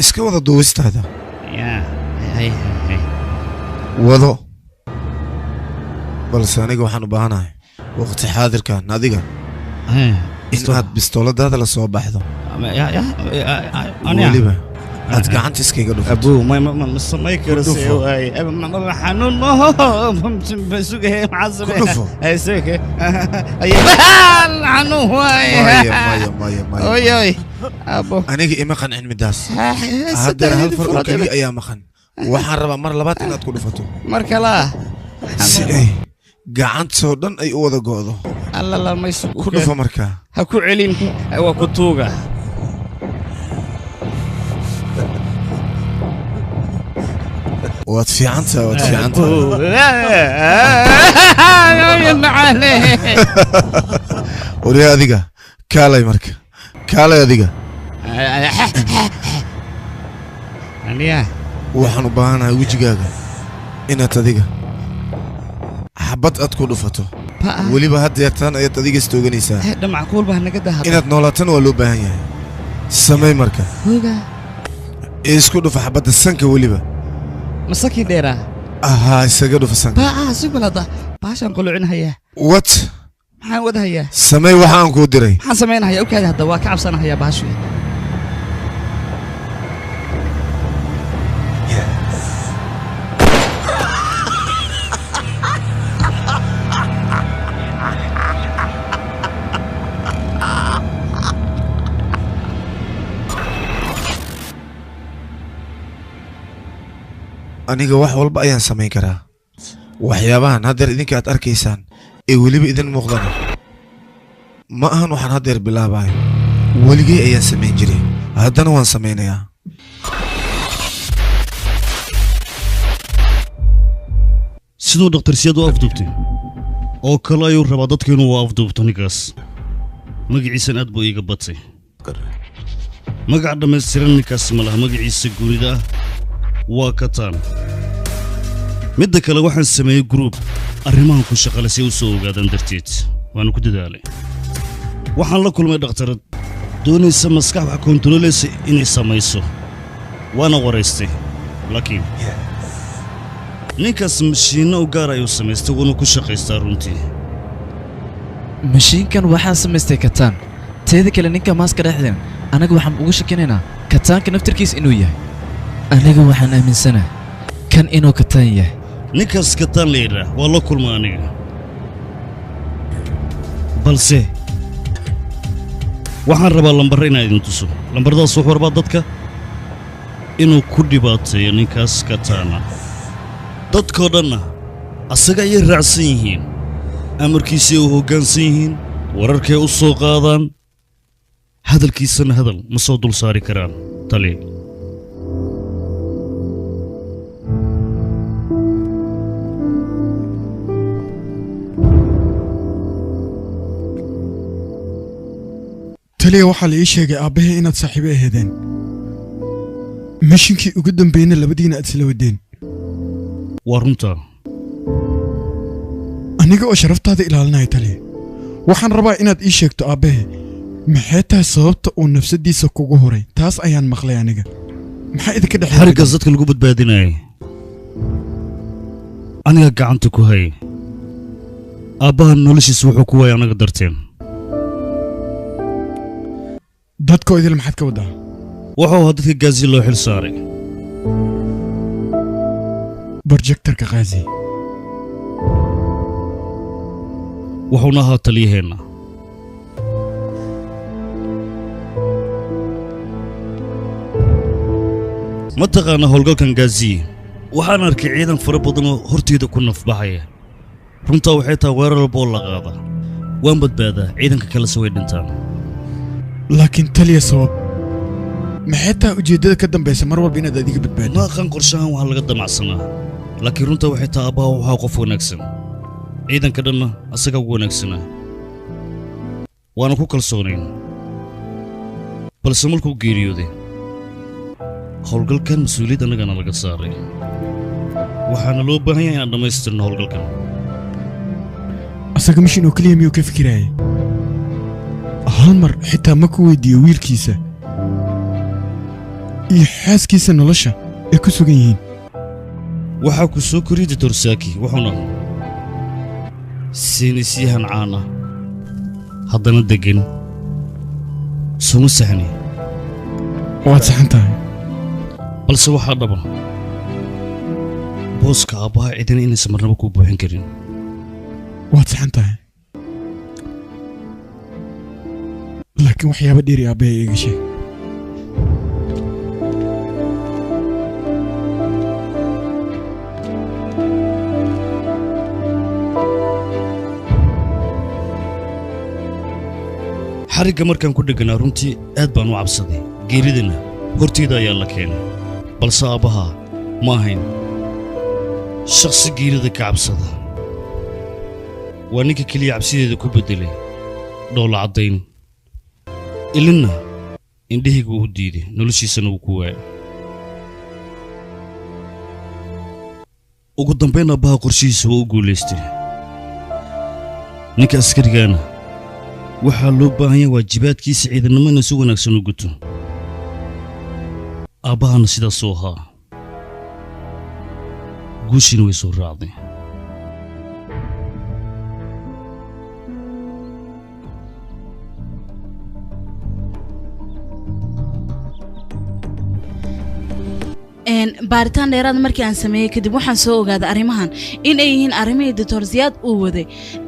F: Iska wada duubistaada.
A: Yaa, hay hay.
F: Wado, balse aniga waxaan u baahanahay waqti xaadirkan adiga in aad bistooladaada la soo baxdo, weliba aad gacanta iskaga dhufato.
A: Abuu ma ma ma samay karo
F: Ku
A: si
F: dhufo.
A: ay ma xanuun ma ma sugay maxaa samay
F: Ku dhufo.
A: Ay sugay ay xanuun waay.
F: Maya maya maya maya.
A: Oy oy abo.
F: Aniga ima qancin midaas. Haddeer hal far oo keliya ayaa maqan. Waxaan rabaa mar labaad inaad ku dhufato
A: mar kale ah
F: si ay gacantoo dhan ay u wada go'do.
A: Alla la maysu.
F: Ku dhufo markaa.
A: Ha ku celin, waa ku tuuga.
F: Waad fiicantahay, waad fiicantahay.
A: Macaane.
F: Waryaa adiga kaalay marka, kaalay adiga.
A: Aniya.
F: Waxaan u baahanahay wejigaaga inaad adiga xabad aad ku dhufato, weliba haddeertaan ayaad adiga istooganaysaa.
A: Dhamacquul baa naga dahada.
F: Inaad noolaatana waa loo baahan yahay. Samey marka.
A: Hoga.
F: Isku dhufa xabadda sanka weliba.
A: Masakii dheeraa.
F: Ahaa, isaga dhufa sanka.
A: Baa si balada baashaan qulucinahayaa.
F: What?
A: Maxaan wadahayaa?
F: Samey waxa aan kuu diray.
A: Maxaan samaynahayaa? Okaadi hadda waa ka cabsanahayaa baashu.
F: Aniga wax walba ayaan samayn karaa. Waxyaabahan haddeer idinka aad arkaysaan ee weliba idin muuqdana ma ahan waxaan haddeer bilaabayo. Weligay ayaan samayn jiray, haddana waan samaynayaa.
A: Siduu dhakhtar Siyaad u afduubtay oo kale ayuu rabaa dadka inuu afduubto ninkaas. Magaciisan aad buu iiga batay. Magac dhammaystiran ninkaas ma laha, magaciisa guurida ah waa Kataan. Midda kale waxaan sameeyey gruub arrimahan ku shaqale si ay u soo ogaadaan darteed, waana ku dadaalay. Waxaan la kulmay dhakhtarad doonaysa maskax wax kontarooleysa inay samayso, waana waraystay. Laakiin ninkaas mashiinno u gaar ayuu samaystay, wuuna ku shaqaystaa runtii.
L: Mashiinkan waxaa samaystay Kataan. Teeda kale ninka maaska dhexdeen anaga waxaan ugu shakinaynaa Kataanka naftirkiisa inuu yahay. Aniga waxaan aaminsanahay kan inuu Kataan yahay.
A: Ninkaas Kataan la yidhaah waa la kulma aniga, balse waxaan rabaa lambarre inaan idin tuso. Lambaradaas wuxuu rabaa dadka inuu ku dhibaateeyo ninkaas Kataana. Dadkoo dhanna asaga ayay raacsan yihiin, amarkiisay u hoggaansan yihiin, wararkay u soo qaadaan, hadalkiisana hadal ma soo dul saari karaan. Tali
K: Taliya, waxaa la ii sheegay aabbahay inaad saaxiibo aheedeen, mishinkii ugu dambeeyna labadiina aad isla wadeen.
A: Waa runtaa.
K: Aniga oo sharaftaada ilaalinaya taliya, waxaan rabaa inaad ii sheegto aabbahe maxay tahay sababta uu nafsadiisa kugu huray. Taas ayaan maqlay aniga. Maxaa idinka dhexeeya?
A: Xariggaas dadka lagu badbaadinayay aniga gacanta ku hayay. Aabbaha noloshiisa wuxuu ku waayay anaga darteen.
K: Dadkoo idil maxaad ka wadaa?
A: Wuxuu ahaa dadka Gaazi loo xil saaray.
K: Projectorka Khaazi
A: wuxuuna ahaa taliyaheenna. Ma taqaanaa howlgalkan Gaazi? Waxaan arkay ciidan fara badan oo horteyda ku nafbaxaya. Runtaa waxay tahay weerar walba oo la qaada waan badbaadaa, ciidanka kalese way dhintaan.
K: Laakiin taliya, sabab maxay tahay ujeeddada ka dambaysa mar walba inaad adiga badbaado?
A: Ma aqaan qorshahan waxaa laga damacsanaa, laakiin runtaa waxay tahay aabbaha waxaa qof wanaagsan, ciidanka dhanna asagaa ugu wanaagsanaa, waana ku kalsoonayn. Balse markuu geeriyooday howlgalkan mas-uuliyad annagana laga saaray, waxaana loo baahan yahay inaan dhammaystirno howlgalkan.
K: Asaga mishin oo keliya miyuu ka fikiraayay? Hal mar xitaa ma ku weydiiyo wiilkiisa iyo xaaskiisa nolosha ay ku sugan yihiin?
A: Waxaa ku soo koriyey Doctor Saaki, wuxuuna saynisyahan caan ah, haddana deggan. Suma saxni?
K: Waad saxan tahay.
A: Balse waxaa dhaba booska aabbaha cidina inaysan marnaba kuu buuxin karin.
K: Waad saxan tahay, laakiin waxyaaba dheeri aabbahay iiga sheeg.
A: Xarigga markaan ku dhegganaa runtii aad baan u cabsaday, geeridana horteyda ayaa la keenay. Balse aabbaha ma ahayn shakhsi geerida ka cabsada. Waa ninka keliya cabsideeda ku beddelay dhoolla caddayn, ilinna indhahaygu u diiday, noloshiisana wuu ku waayay. Ugu dambayn aabbaha qorshihiisa waa u guulaystay. Ninka askarigaana waxaa loo baahan yahay waajibaadkiisa ciidannimo inuu si wanaagsan u guto. Aabbahana sidaasuu ahaa, guushiina way soo raacday.
E: Baaritaan dheeraad markii aan sameeyey kadib waxaan soo ogaaday arrimahan in ay yihiin arrimihii Doctor Siyaad uu waday,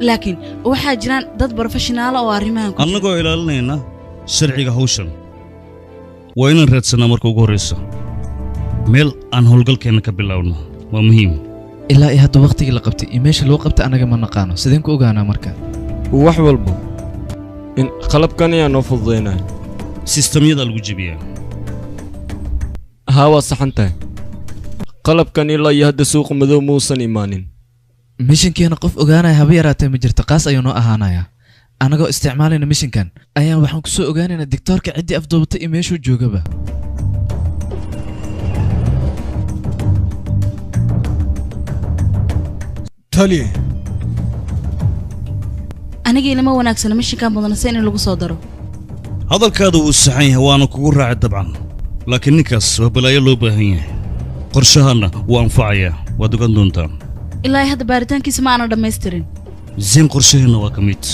E: laakiin waxaa jiraan dad professionaala oo arrimahan ku
A: Annagoo ilaalinayna sharciga hawshan waa inaan raadsanaa marka ugu horraysa meel aan howlgalkeenna ka bilaabno. Waa muhiim.
L: Ilaa iyo hadda waqtigii la qabtay iyo meesha loo qabtay anaga ma naqaano. Sideen ku ogaanaa marka?
B: Wax walba in qalabkan ayaa noo fududaynaya.
A: Sistamyada lagu jebiyaa.
B: Haa, waa saxan tahay. Qalabkan ilaa iyo hadda suuqa madow muusan imaanin.
L: Mishinkeena qof ogaanaya haba yaraatee ma jirto, qaas ayuu noo ahaanayaa. Anagoo isticmaalayna mishinkan ayaan waxaan kusoo ogaanaynaa diktoorka ciddii afduubatay iyo meeshuu joogaba.
K: Taliye.
E: Aniga ilama wanaagsana mishinkan mudanase in lagu soo daro.
A: Hadalkaadu wuu saxan yahay, waana kugu raacay dabcan, laakiin ninkaas waa balaayo loo baahan yahay, qorshahanna wuu anfacayaa, waad ogaan doontaa.
E: Ilaa hadda baaritaankiisa ma aanan dhammaystirin.
A: Zayn, qorshaheenna waa ka mid.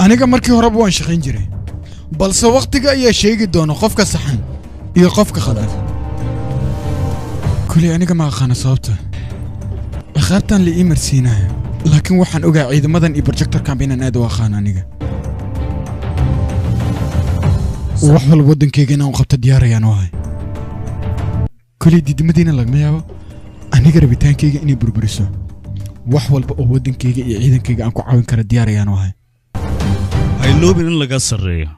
K: Aniga markii horeba waan shaqayn jiray, balse wakhtiga ayaa sheegi doona qofka saxan iyo qofka khaldan. Kuley aniga ma aqaano sababta ciqaabtan la ii marsiinayo, laakiin waxaan ogaa ciidamadan iyo projectorkanba inaan aad u aqaano. Aniga wax walba waddankayga inaan u qabto diyaar ayaan u ahay. Kuley diidmadiina lagama yaabo aniga rabitaankayga inay burburiso. Wax walba oo waddankayga iyo ciidankayga aan ku caawin kara diyaar ayaan u ahay.
A: Ha iloobin in lagaa sarreeyo.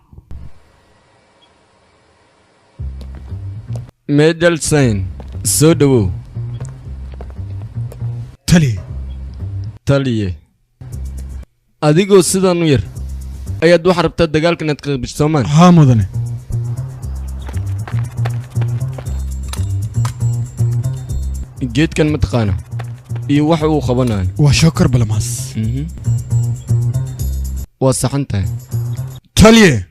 B: Medelsain, soo dhowow.
K: Taliye.
B: Taliye, adigoo sidan u yar ayaad waxaa rabtaa dagaalka inaad ka soomaan?
K: Haa mudane.
B: Geedkan ma taqaana iyo waxa uu qabanayo?
K: Waa shookar balamaas.
B: Waa saxan tahay.
K: Taliye.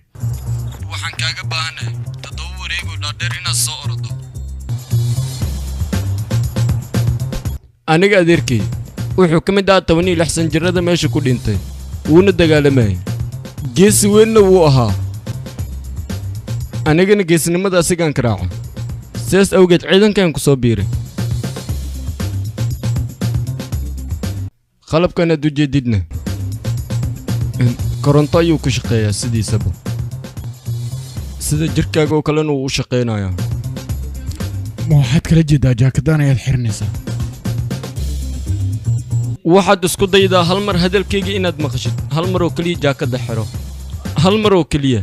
B: Waxaan kaaga baahanahay 7 wareegoo dhaadheer inaad soo ordo. Aniga adeerkay wuxuu ka mid ahaa 16 san jirada meesha ku dhintay, wuuna dagaalamayay, geesi weynna wuu ahaa. Anigana geesinimada asigaan ka raaca, sidaas awgeed ciidankan ku soo biiray. Qalabkan aad u jeedidna koronto ayuu ku shaqeeyaa sidiisaba, sida jirkaaga oo kalena wuu u shaqaynayaa.
K: Ma waxaad kala jeedaa jaakadaan ayaad xiranaysaa?
B: Waxaad isku daydaa hal mar hadalkayga inaad maqashid, hal mar oo keliya jaakadda xiro, hal mar oo keliya.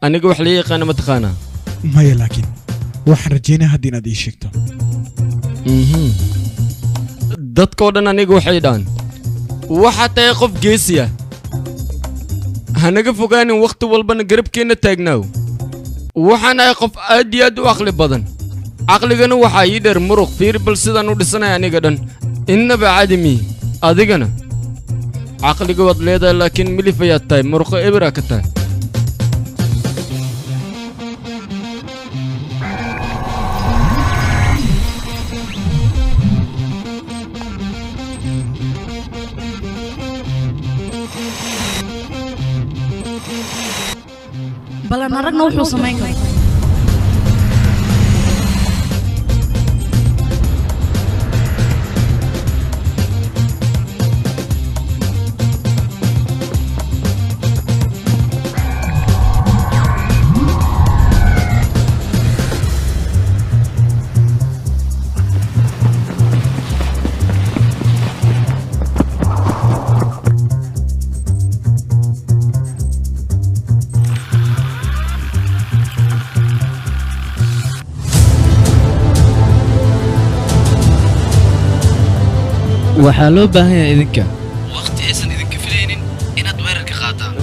B: Aniga wax la yaqaana ma taqaanaa?
K: Maya, laakiin waxaan rajaynaa hadda inaad ii sheegto.
B: Dadkoo dhan aniga waxay dhahan waxaad tahay qof geesi ah, hanaga fogaanin, wakhti walbana garabkeenna taagnaaw. Waxaan ahay qof aad iyo aad u caqli badan, caqligana waxaa ii dheer muruq. Fiir bal sidaan u dhisanaya aniga dhan, innaba cadimi. Adigana caqliga waad leedahay, laakiin milif ayaad tahay, muruqo eberaa ka tahay.
E: Balan aragna wuxuu samayn karo.
L: Waxaa loo baahan yahay idinka waqti aysan idinka filaynin inaad weerarka qaadaan.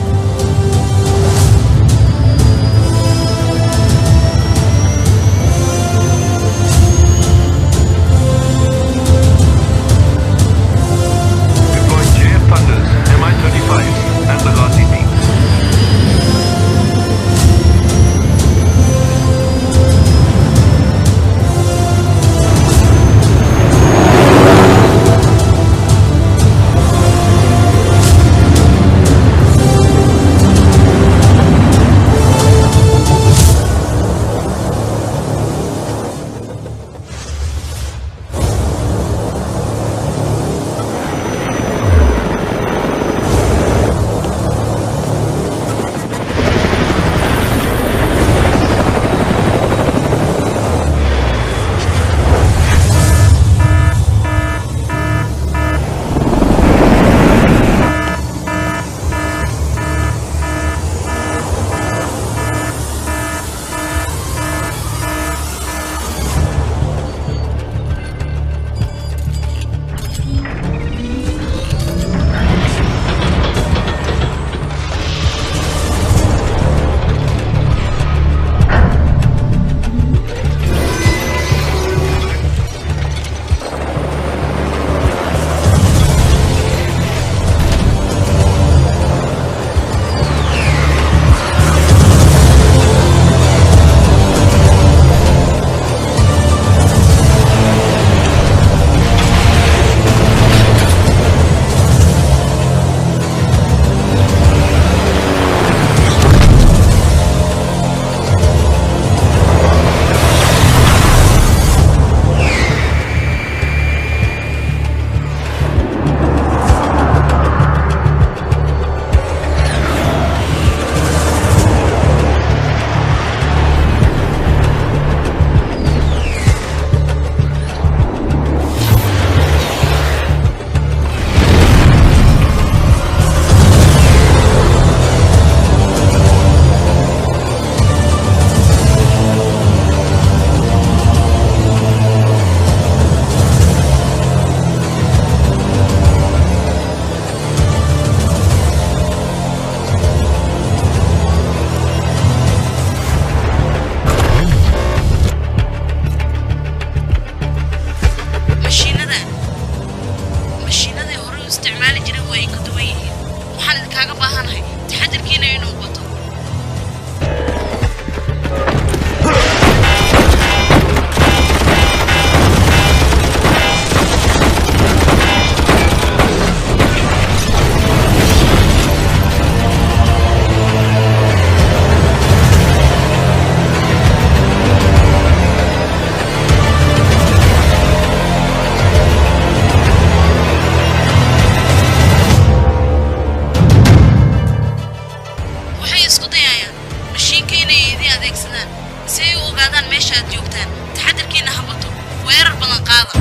C: Deploy JF Thunders, Mi-35s, and the Ghazi Peaks.
E: aad joogtaan. Taxadarkiina ha bato, weerar badan qaada.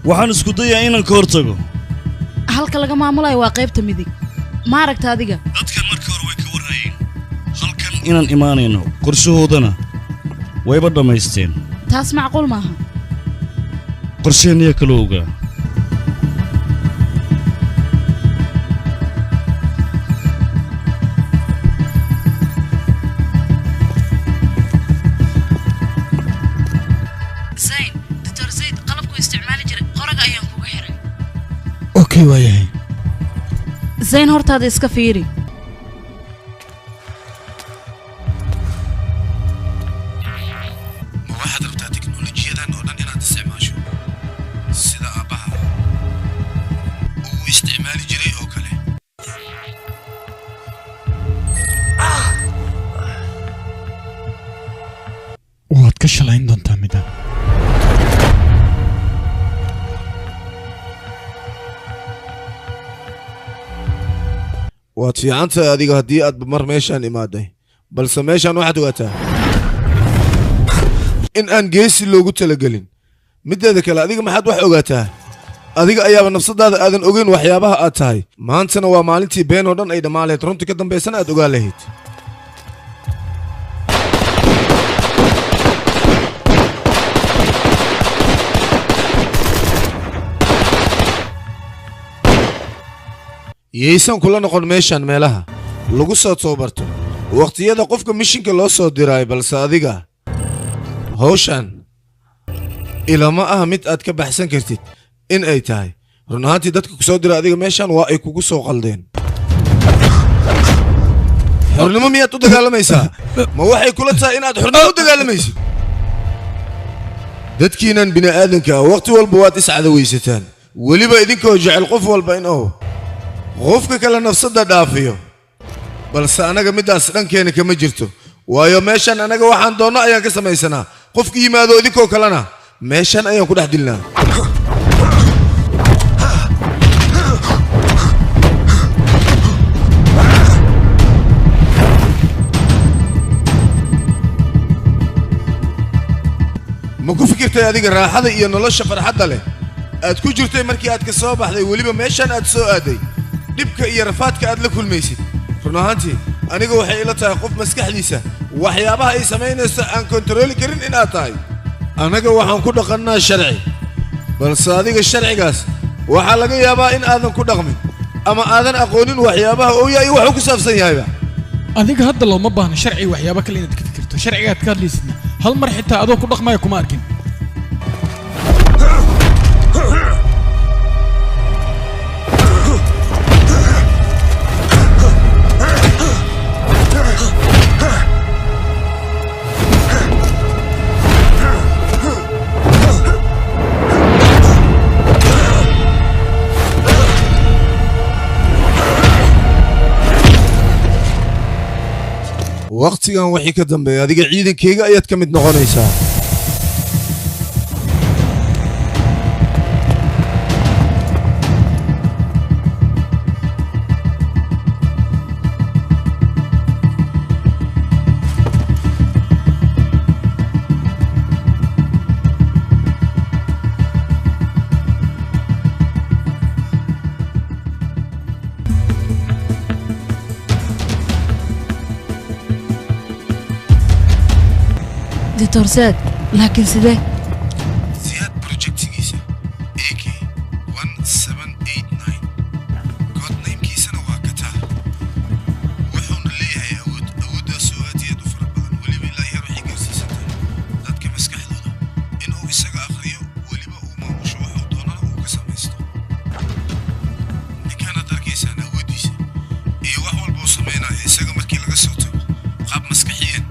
A: Waxaan isku dayaa inaan ka hortago.
E: Halka laga maamulayo waa qaybta midig, ma aragta adiga?
A: Dadkan marka hore way ka warrayeen halkan inaan imaanayno, qorshahoodana wayba dhammaysteen.
E: Taas macquul maaha.
A: Qorsheenniyaa kaloo ogaa.
E: Zayn, Doctor Zayd qalabku isticmaali jiray qoraga ayaan kugu xiray.
K: Okay, waayahay.
E: Zayn, hortaada iska fiiri.
F: Ma waxaad rabtaa tiknolojiyadan oo dhan inaad isticmaasho sida aabbaha uu isticmaali jiray oo kale?
K: Waad ka shalayn doontaa midaan.
F: Waad fiican tahay adiga haddii aad mar meeshaan imaaday, balse meeshaan waxaad ogaataa in aan geesi loogu talagelin. Mideeda kale, adiga maxaad wax ogaataa? Adiga ayaaba nafsadaada aadan ogeyn waxyaabaha aad tahay. Maantana waa maalintii been oo dhan ay dhammaan lahayd, runtii ka dambaysana aad ogaan lahayd. Yaysan kula noqon meeshan meelaha lagu soo tababarto waqtiyada qofka mishinka loo soo diray, balse adiga hawshan ilama ah mid aad ka baxsan kartid in ay tahay. Run ahaantii, dadka ku soo dira adiga meeshan waa ay kugu soo qaldeen. Xornimo miyaad u dagaalamaysaa? Ma waxay kula tahay inaad xornimo u dagaalamaysid? Dadkiinan bini aadanka ah waqti walba waad iscadawaysataan, weliba idinkoo jecel qof walba in uu qofka kale nafsadda dhaafiyo, balse anaga middaas dhankeena kama jirto, waayo meeshan anaga waxaan doonno ayaan ka samaysanaa. Qofka yimaado idinkoo kalena meeshan ayaan ku dhex dilnaa. Ma ku fikirtay adiga raaxada iyo nolosha farxadda leh aad ku jirtay markii aad ka soo baxday, weliba meeshan aad soo aaday, dhibka iyo rafaadka aad la kulmaysid? Run ahaantii, aniga waxay ila tahay qof maskaxdiisa waxyaabaha ay samaynayso aan kontarooli karin in aad tahay. Annaga waxaan ku dhaqannaa sharci, balse adiga sharcigaas waxaa laga yaabaa in aadan ku dhaqmin ama aadan aqoonin waxyaabaha uu yahay iyo waxuu ku saabsan yahayba.
K: Adiga hadda looma baahno sharci, waxyaabo kale inaad ka fikirto. Sharcigaad ka hadlaysidna hal mar xitaa adoo ku dhaqmaya kuma arkin.
F: Waqtigan wixii ka dambeeya, adiga ciidankayga ayaad ka mid noqonaysaa.
E: Doctor Zaad, laakiin sidee?
F: Ziyaad projectigiisa AK 1789, codenamekiisana waa Kataa, wuxuuna leeyahay awood, awooddaasoo aad iyo aad u fara badan, weliba ilaa heer waxay gaarsiisantay dadka maskaxdooda inuu isaga akhriyo, weliba uu maamusho, wuxuu doonana uu ka samaysto. Ninkaanaad arkaysaan awooddiisa iyo wax walba uu samaynayo, isaga markii laga soo tago qaab maskaxiyan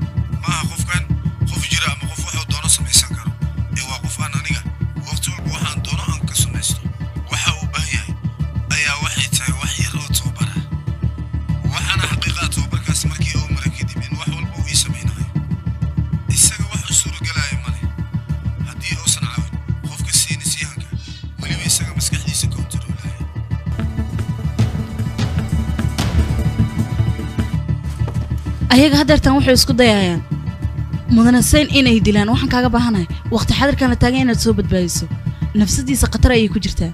F: maaha qofkan qof jira ama qof wuxuu doono samaysan karo, ee waa qof aan aniga waqti
E: Ayaga haddeertan waxay isku dayayaan mudane Sayn inay dilaan. Waxaan kaaga baahanahay waqti xadirkan la taagan inaad soo badbaadiso. Nafsadiisa khatar ayay ku jirtaa.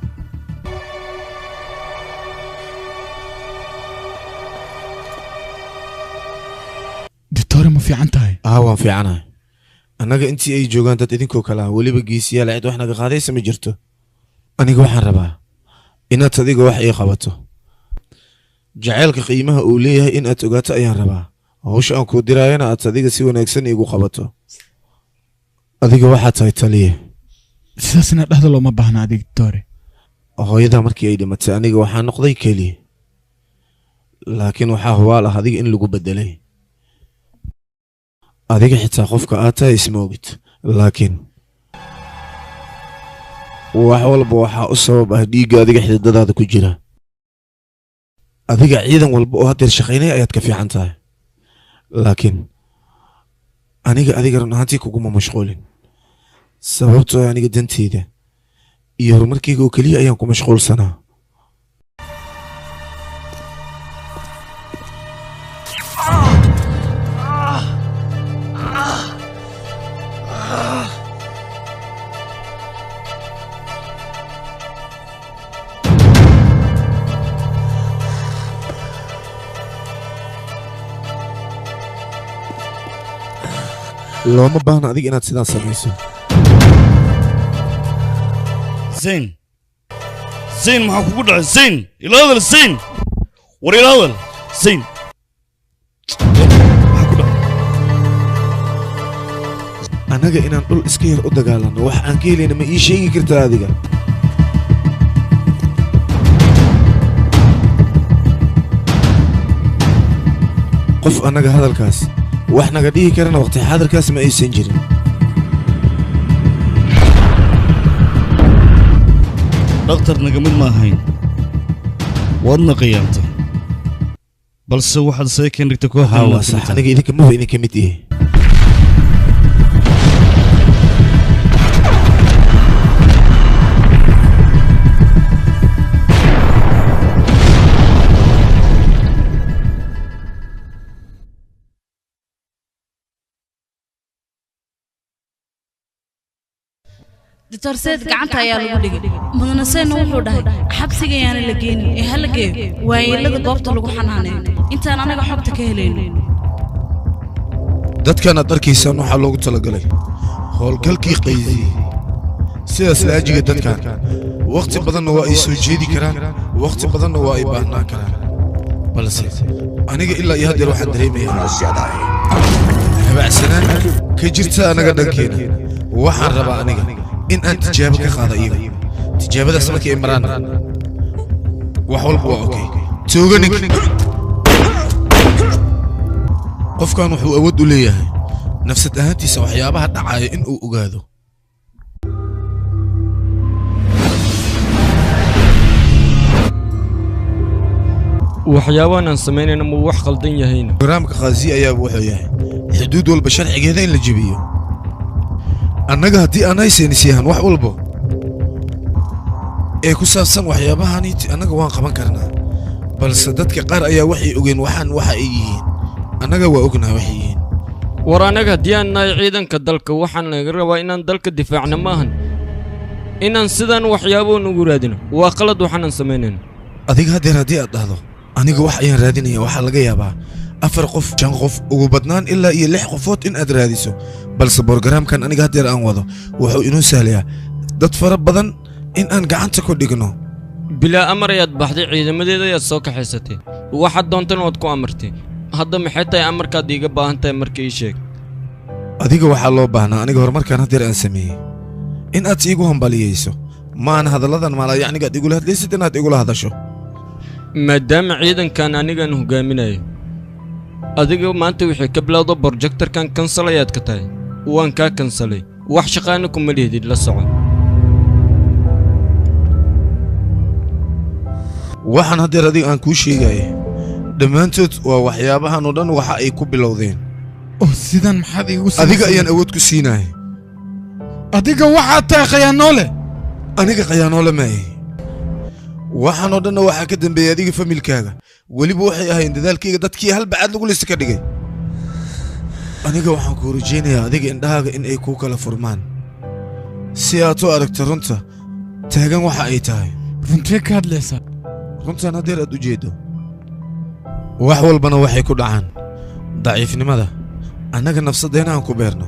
K: Doctor, ma fiican tahay?
F: Ah, waan fiicanahay. Annaga intii ay joogaan dad idinkoo kale ah, weliba geesiyaal, cid wax naga qaadaysa ma jirto. Aniga waxaan rabaa inaad adiga wax ii qabato. Jacaylka qiimaha uu leeyahay in aad ogaato ayaan rabaa. Hawsha aan kuu diraayana aad adiga si wanaagsan iigu qabato. Adiga waxaa tahay taliye.
K: Sidaas inaad dhahdo looma baahna adiga, doctor.
F: Hooyada markii ay dhimatay aniga waxaa noqday keliya, laakiin waxaa hubaal ah adiga in lagu bedelay. Adiga xitaa qofka aad tahay isma ogid, laakiin wax walba waxaa u sabab ah dhiigga adiga xididadaada ku jira. Adiga ciidan walba oo haddeer shaqaynaya ayaad ka fiican tahay, laakiin aniga adiga run ahaantii kuguma mashquulin, sababtoo ah aniga danteyda iyo horumarkayga oo keliya ayaan ku mashquulsanaa. Looma baahna adiga inaad sidaan samayso.
A: Zayn, Zayn, maxaa kugu dhacay? Zayn, ila hadal. Zayn, war ila hadal. Zayn,
F: annaga inaan dhul iska yar u dagaalanno wax aan ka helayna ma ii sheegi kartaa adiga? Qof annaga hadalkaas wax naga dhihi karana waqti xaadirkaas ma aysan jirin.
A: Dhakhtar naga mid ma ahayn, waadna qiyaamtay, balse waxaad isaga keen dhigtay kooxda.
F: Haa, waa sax. Aniga idinka maba idinka mid ihi.
E: Doctor Said gacanta ayaa lagu dhigay. Mudane Saynna wuxuu dhahay xabsiga ayaana la geenin ee ha la geeyo waayeelada goobta lagu xanaaneeyo intaan anaga xogta ka helayno.
F: Dadkan aad arkaysaan waxaa loogu talagalay howlgalkii qaydiyey. Sidaas laajiga dadkan wakhti badanna waa ay soo jeedi karaan, wakhti badanna waa ay baahnaan karaan, balse aniga ilaa iyo haddeer waxaan dareemayaa habacsanaan ka jirta anaga dhankeena. Waxaan rabaa aniga in aan tijaabo ka qaado iyaga. Tijaabadaas markii ay maraan wax walba waa okay. Tooga ninka. Qofkan wuxuu awood u leeyahay nafsad ahaantiisa waxyaabaha dhacaya in uu ogaado.
B: Waxyaabahan aan samaynayna ma wax khaldan yahayna?
F: Barnaamijka Khaasi ayaa wuxuu yahay xuduud walba sharcigeeda in la jebiyo. Annaga haddii aan haysayn wax walba ee ku saabsan waxyaabahan, annaga waan qaban karnaa, balse dadka qaar ayaa waxay ogeen waxaan waxa ay yihiin. Annaga waa ognahay waxay yihiin.
B: War annaga haddii aan nahay ciidanka dalka, waxaan laga rabaa inaan dalka difaacno, maahan inaan sidaan waxyaaboon ugu raadino. Waa qalad waxaanan samaynayno.
F: Adiga haddeer haddii aad dhahdo aniga wax ayaan raadinaya, waxaa laga yaabaa 4 qof, 5 qof, ugu badnaan ilaa iyo 6 qofood in aad raadiso, balse borogaraamkan aniga haddeer aan wado wuxuu inoo sahlayaa dad fara badan in aan gacanta ku dhigno.
B: Bilaa amar ayaad baxday, ciidamadeeda ayaad soo kaxaysatay, waxaad doontana waad ku amartay. Hadda maxay tahay amarkaad iiga baahan tahay? Marka ii sheeg.
F: Adiga waxaa loo baahnaa aniga horumarkan haddeer aan sameeyey in aad iigu hambaliyeyso, maana hadalladan maalayacniga aad igula hadlaysid inaad igula hadasho.
B: Maadaama ciidankan anigan hogaaminayo, adiga maanta wixii ka bilowda borjektarkan kansal ayaad ka tahay. Waan kaa kansalay, wax shaqaana kuma lihidid, la soco.
F: Waxaan haddeer adiga aan kuu sheegaya dhammaantood waa waxyaabahan oo dhan waxa ay ku bilowdeen.
K: Oo sidan maxaad iigu samaysay?
F: Adiga ayaan awood ku siinaya.
K: Adiga waxaad tahay khayaanoole.
F: Aniga khayaanoole maahe. Waxaan oo dhanna waxaa ka dambeeyey adiga familkaaga. Weliba waxay ahayn dadaalkayga dadkii hal bacaad lagu lista ka dhigay. Aniga waxaan ku rajeynayaa adiga indhahaaga in ay kuu kala furmaan si aad u aragto runta taagan waxa ay tahay.
K: Runtee ka hadlaysaa?
F: Runtan haddeer aad u jeedo. Wax walbana waxay ku dhacaan daciifnimada annaga nafsadeenna aan ku beerno.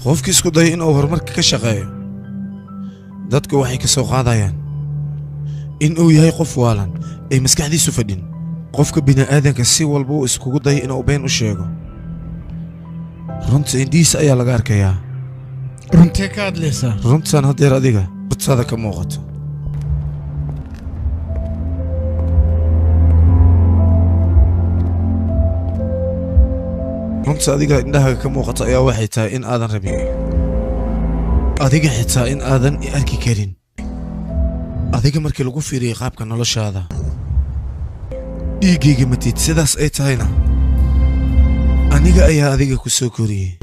F: Qofkii isku daya inuu horumarka ka shaqeeyo, dadku waxay ka soo qaadayaan in uu yahay qof waalan ay maskaxdiisu fadhin. Qofka bini'aadanka si walba uu iskugu dayo inuu been u sheego, runta indhihiisa ayaa laga arkayaa.
K: Runtee ka hadlaysaa?
F: Runtan haddeer adiga hortaada ka muuqato. Runta adiga indhahaaga ka muuqato ayaa waxay tahay in aadan rabin adiga xitaa in aadan i arki karin. Adiga markii lagu fiiriyey qaabka noloshaada, dhiiggayga matid. Sidaas ay tahayna aniga ayaa adiga ku soo koriyey.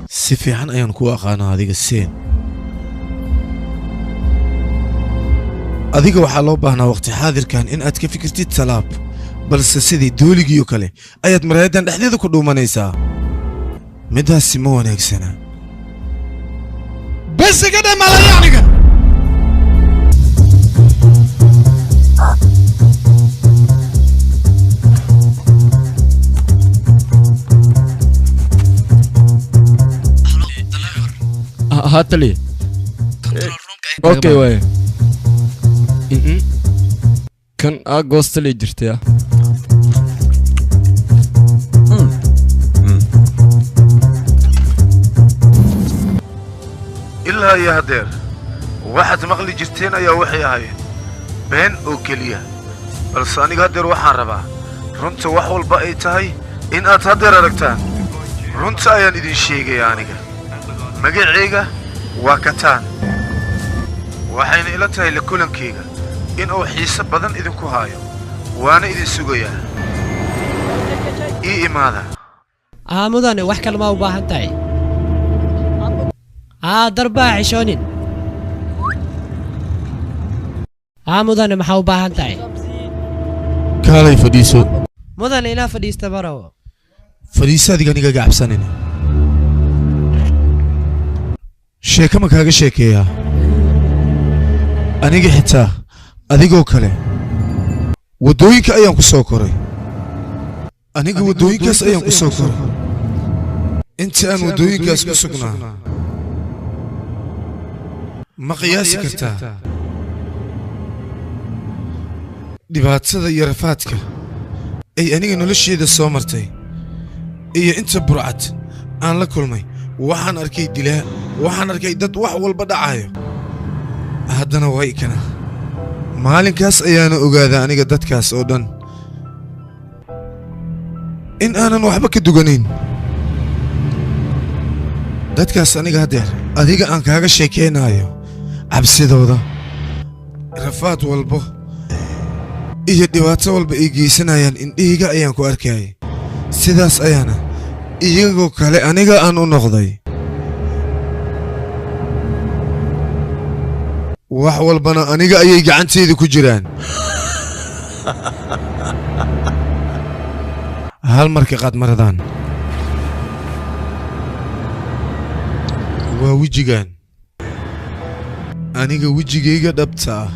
F: Si fiican ayaan ku aqaanaa adiga seen. Adiga waxaa loo baahnaa waqti xaadirkan in aad ka fikirtid talaab, balse sidii dooligii oo kale ayaad maraayadan dhexdeeda ku dhuumanaysaa. Midaasi ma wanaagsana.
K: Bes iga dhamaaday aniga.
B: Haa taliye. Okay waaye. Kan aa goostalay jirtay ah.
F: Ilaa iyo haddeer waxaad maqli jirteen ayaa waxay ahaayeen been oo keliya, balse aniga haddeer waxaan rabaa runta wax walba ay tahay in aad haddeer aragtaan. Runta ayaan idin sheegayaa. Aniga magacayga waa Kataan, waxayna ila tahay la kulankayga in uu xiise badan idinku haayo, waana idin sugayaa. Ii imaada.
O: Aa mudane, wax kale ma u baahan tahay? Aa darbaa xishoonin. Aa mudane, maxaa u baahan tahay?
F: Kaalay fadhiiso.
O: Mudane, inaa fadhiista ma rabo.
F: Fadhiiso adiga, aniga gacabsanina. Sheeko ma kaaga sheekeeyaa? Aniga xitaa adigoo kale waddooyinka ayaan ku soo koray. Aniga waddooyinkaas ayaan ku soo koray. Inta aan waddooyinkaas ku sugnaa ma qiyaasi kartaa dhibaatada iyo rafaadka ay aniga nolosheeda soo martay iyo inta burcad aan la kulmay. Waxaan arkay dilaa, waxaan arkay dad wax walba dhacayo, haddana way kana. Maalinkaas ayaana ogaadaa aniga dadkaas oo dhan in aanan waxba ka duganayn. Dadkaas aniga haddeer adiga aan kaaga sheekaynayo cabsidooda, rafaad walbo iyo dhibaato walba ay geysanayaan indhahayga ayaan ku arkayay. Sidaas ayaana iyagoo kale aniga aan u noqday. Wax walbana aniga ayay gacanteyda ku jiraan. Hal marka qaad maradan waa wejigan aniga wejigayga dhabta ah.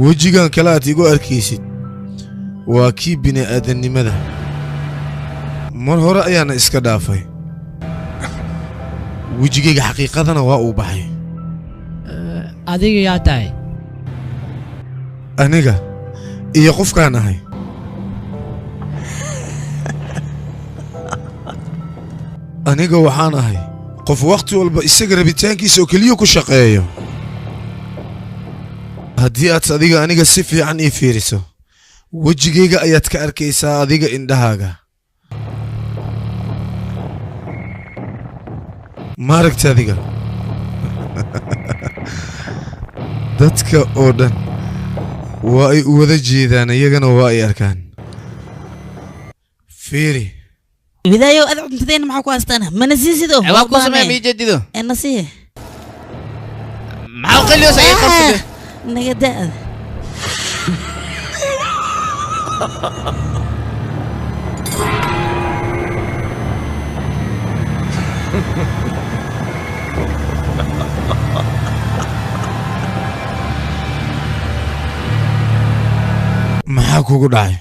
F: Wejigan kale aad igu arkaysid waa kii bini'aadannimada. Mar hore ayaana iska dhaafay. Wejigayga xaqiiqadana waa uu baxay.
O: Adiga yaa tahay?
F: Aniga iyo qofkaan ahay. Aniga waxaan ahay qof wakhti walba isaga rabitaankiisa oo keliya ku shaqeeyo. Haddii aad adiga aniga si fiican ii fiiriso, wejigayga ayaad ka arkaysaa adiga indhahaaga. Ma aragta adiga? Dadka oo dhan waa ay u wada jeedaan, iyagana waa ay arkaan. Fiiri.
P: Widaayow, ad cuntadeena maxaa ku haystaan? Mana siisid oo.
L: Waa ku sameeya ma ii jeedido?
P: Ee nasiye.
L: Maxaa u qaliyoos ay qabsade?
P: Naga da'da.
F: Maxaa kugu dhacay?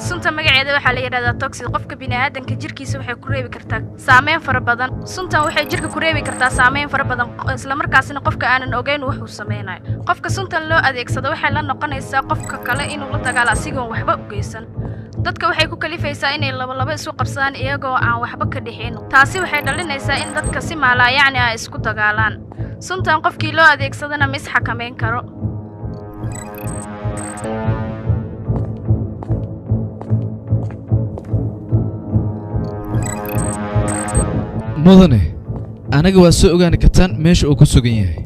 M: Sunta magaceeda waxaa la yidhahdaa toxin. Qofka bini'aadanka jirkiisa waxay ku reebi kartaa saameyn fara badan. Suntan waxay jirka ku reebi kartaa saameyn fara badan, isla markaasina qofka aanan ogeyn wuxuu sameynayo. Qofka suntan loo adeegsado waxay la noqonaysaa qofka kale inuu la dagaalo asigoon waxba u geysan. Dadka waxay ku kalifaysaa inay labalaba isu qabsadaan iyagoo aan waxba ka dhixin. Taasi waxay dhalinaysaa in dadka si maalaayacni ah isku dagaalaan. Suntan qofkii loo adeegsadana ma is xakameyn karo.
L: Mudane, anaga waa soo ogaani kartaan meesha uu ku sugan yahay.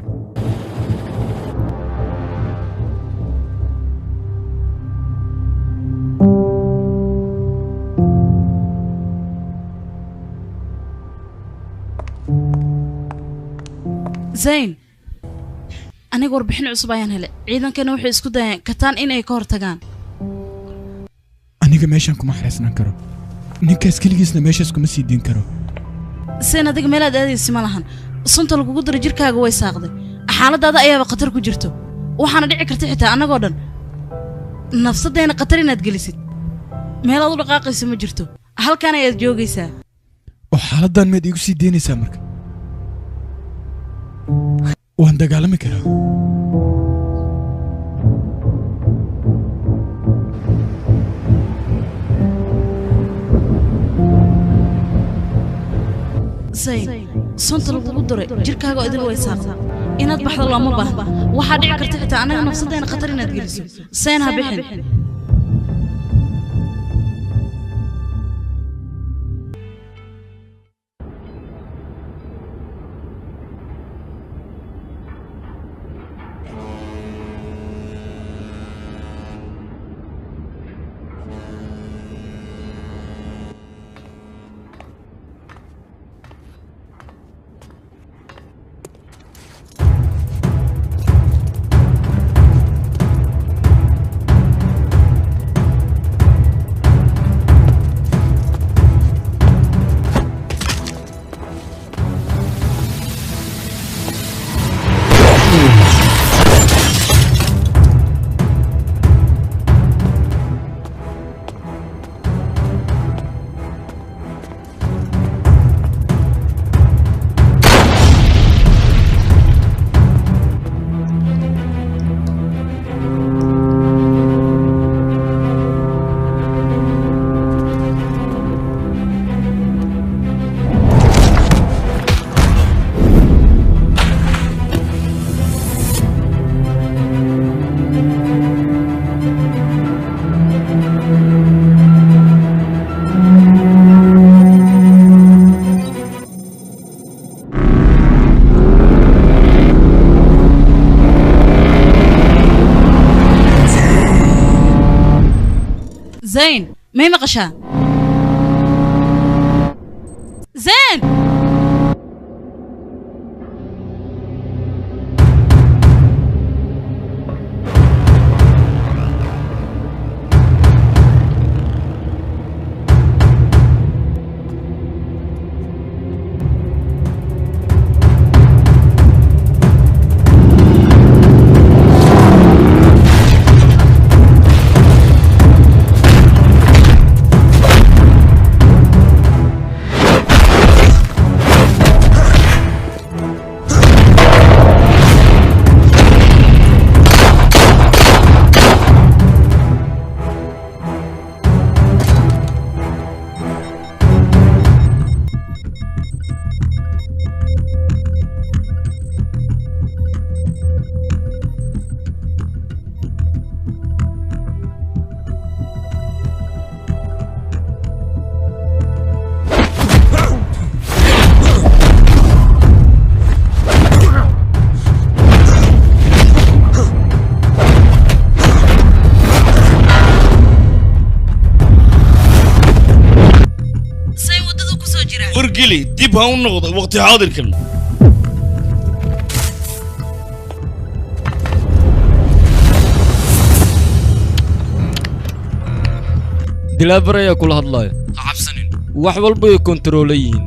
E: Zayn, aniga warbixin cusub ayaan helay. Ciidankana waxay isku dayeen kataan inay ka hortagaan.
K: Aniga meeshan kuma xariisnan karo, ninkaas keligiisna meeshaas kuma sii deyn karo.
E: Zayn, adiga meelaad aadaysi ma lahan. Sunta lagugu daray jirkaaga way saaqday, xaaladaada ayaaba khatar ku jirto. Waxaana dhici karta xitaa annagoo dhan nafsaddeena khatar inaad gelisid. Meelaad u dhaqaaqayso ma jirto, halkan ayaad joogaysaa.
K: Oo xaaladdan maad iigu sii deynaysaa? Marka waan dagaalami karaa.
E: Zayn, sunta lagugu daray jirkaaga oo idil way saaqday. Inaad baxdo looma baahna. Waxaa dhici karta xitaa annaga nafsaddeena khatar inaad geliso. Zayn, ha bixin. Zayn, may maqashaa? Zayn!
A: geli, dib ha u noqdo waqti xaadirkan.
B: Dilaabar ayaa kula hadlaya. Ha cabsanin, wax walba ay kontaroola yihiin.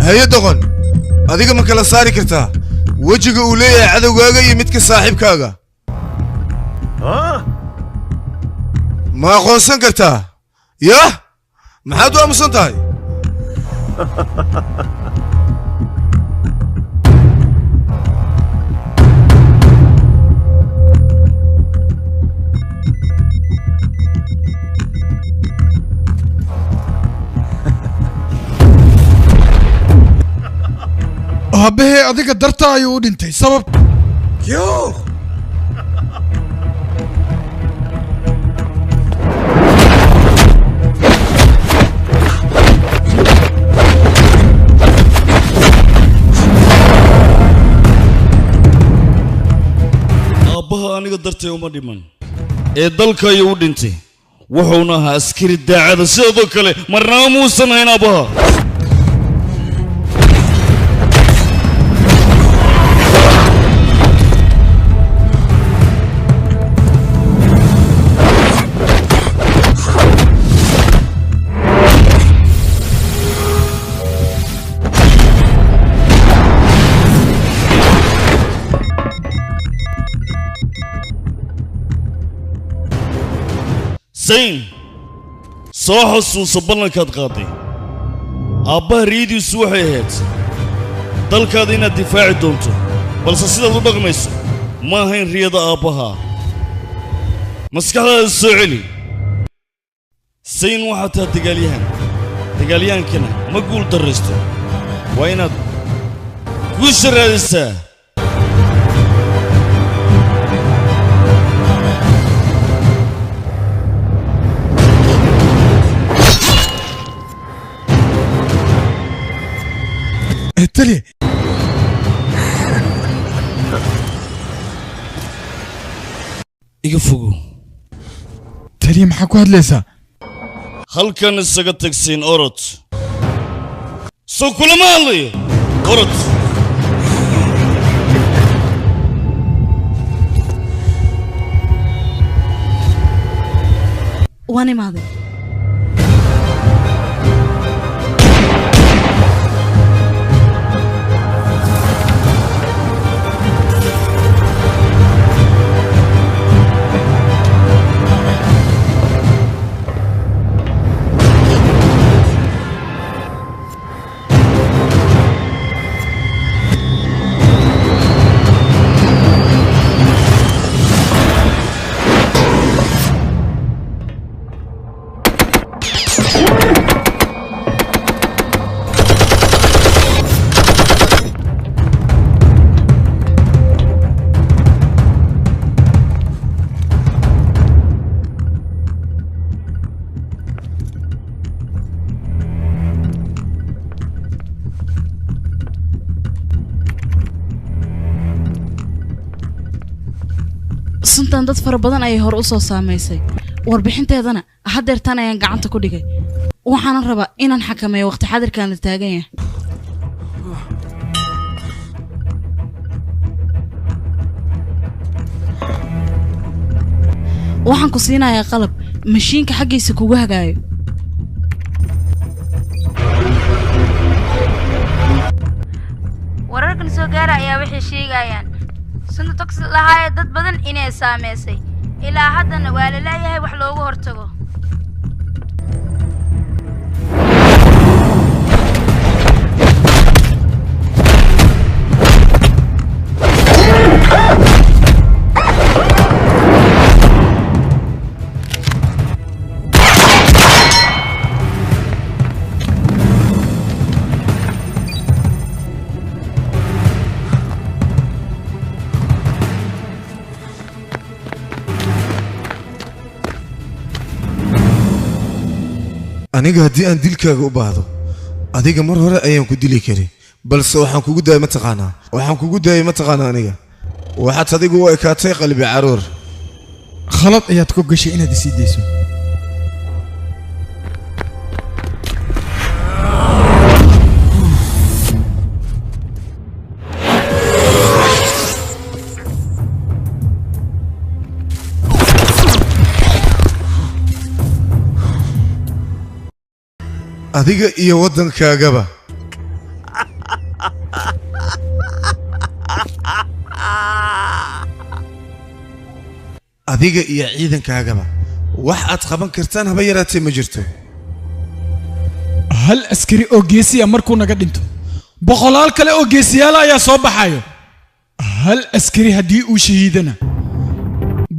F: Haye doqon, adiga ma kala saari kartaa wejiga uu leeyahay cadowgaaga iyo midka saaxiibkaaga? Ma aqoonsan kartaa? Yah, maxaad u aamusan tahay?
K: Aabbahay adiga darta ayuu u dhintay sabab.
A: Aabbaha aniga dartay uma dhiman ee dalka ayuu u dhintay, wuxuuna ahaa askari daacada sidoo kale, marnaba muusan hayn aabbaha. Zayn, soo xasuuso ballankaad qaaday. Aabbaha riyadiisu waxay ahayd dalkaada inaad difaaci doonto, balse sidaad u dhaqmayso ma ahayn riyada aabbaha. Maskaxdaada soo celi. Zayn, waxaad tahay dagaalyahan, dagaalyahankana ma guul darraysto. Waa inaad guusha raadisaa.
K: Taliye,
A: iga fogow.
K: Taliye, maxaa ku hadlaysaa?
A: Halkan isaga tagsiin, orod. Soo kulama hadlayo, orod.
E: Waan imaaday. Suntan dad fara badan ayay hore u soo saamaysay, warbixinteedana haddeertan ayaan gacanta ku dhigay. Waxaana rabaa inaan xakameeyo waqti xadirkan la taagan yahay. Waxaan ku siinayaa qalab mashiinka xaggiisa kugu hagaayo.
G: Wararkan soo gaara ayaa waxay sheegayaan sunta toxic lahaayee dad badan inay saameysay, ilaa haddana waa la laayahay wax loogu hortago.
F: Aniga haddii aan dilkaaga u baahdo, adiga mar hore ayaan ku dili karin, balse waxaan kugu daayay ma taqaanaa, waxaan kugu daayay ma taqaanaa aniga. Waxaad adigu u ekaatay qalbi caruur.
K: Khalad ayaad ku gashay inaad isii dayso.
F: Adiga iyo waddankaagaba. Adiga iyo ciidankaagaba wax aad qaban kartaan haba yaraatee ma jirto.
K: Hal askari oo geesiya markuu naga dhinto, boqolaal kale oo geesiyaala ayaa soo baxayo. Hal askari haddii uu shahiidana,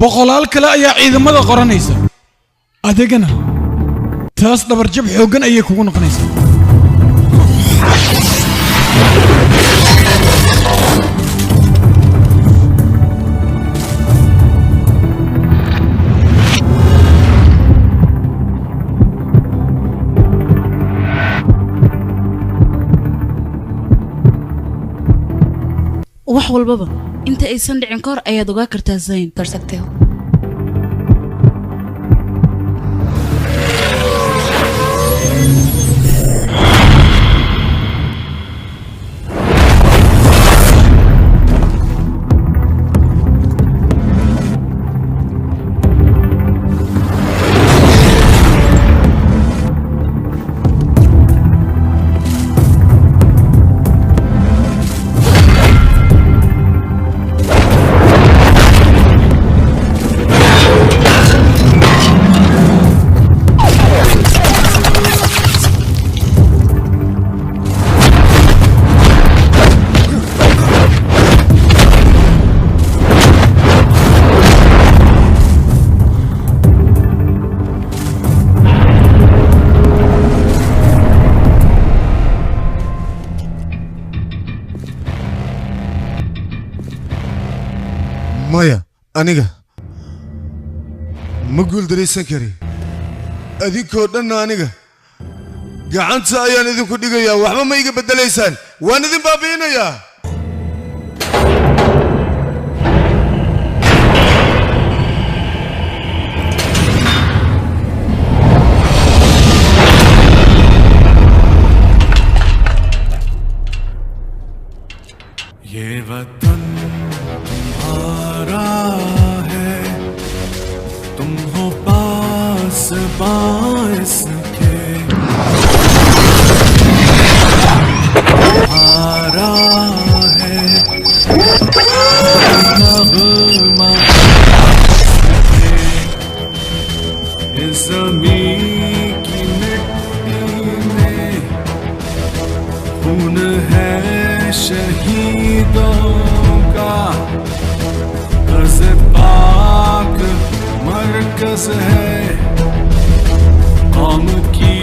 K: boqolaal kale ayaa ciidamada qoranaysa. Adigana taas dhabarjab xooggan ayay kugu noqonaysaa.
E: Wax walbaba inta aysan dhicin kahor ayaad ogaa kartaa Zayn.
F: Maya, aniga ma guuldaraysan kari. Adinkoo dhanna aniga gacanta ayaan idinku dhigayaa, waxba ma iga beddelaysaan, waan idin baabi'inayaa.
Q: ये वतन तुम्हारा है, तुम हो पास बाइस के, तुम्हारा है नगमा इस ज़मीं की मिट्टी में खून है शहीदों का, अर्ज़ पाक मरकज़ है कौम की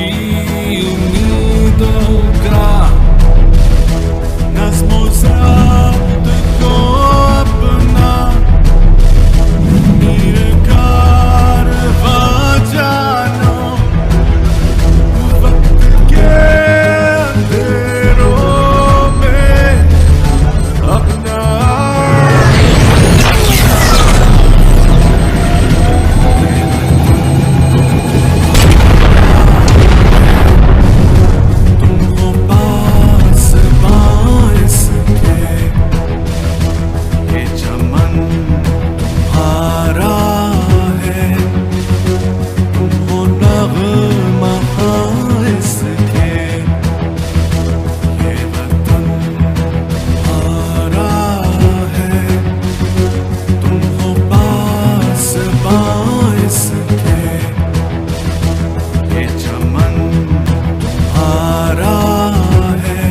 Q: उम्मीदों का। नज़्म ज़ब्त को अपना मीर कारवां जानो, वक्त के अंधेरों में अपना। तुम हो पास बाइस के, ये चमन तुम्हारा है, तुम हो नगमा इसके, ये वतन तुम्हारा है, तुम हो पास बाइस के, ये चमन तुम्हारा है,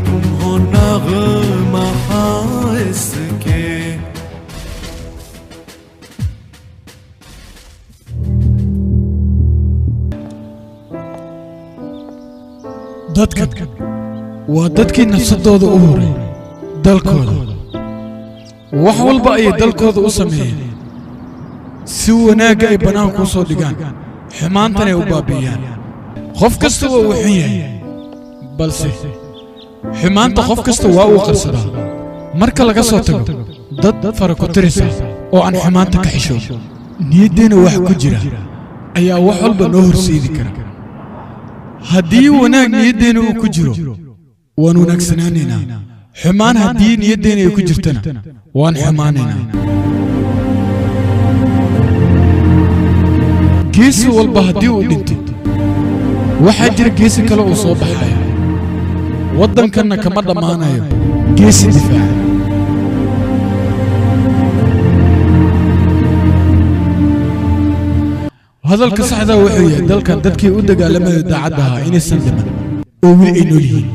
Q: तुम हो नगमा इसके।
K: Dadkan waa dadkii nafsadooda u huray dalkooda, wax walba ayay dalkooda u sameeyeen si wanaagga ay bannaanka u soo dhigaan. Xumaantanay u baabi'iyaan. Qof kasta waa uu xun yahay, balse xumaanta qof kasta waa uu qarsadaa. Marka laga soo tago dad fara ku tirisa oo aan xumaanta ka xishoon, niyaddeena wax ku jira ayaa wax walba noo horseedi kara. Haddii wanaag niyaddeena uu ku jiro, waan wanaagsanaanaynaa. Xumaan haddii niyaddeena ay ku jirtana, waan xumaanaynaa. Geesi walba haddii uu dhinto, waxaa jira geesi kale uu soo baxaya. Waddankanna kama dhammaanayo geesi difaaca. Hadalka saxda wuxuu yahay dalkan dadkii u dagaalamaya daacadda ahaa inaysan dhiman oo weli ay nool yihiin.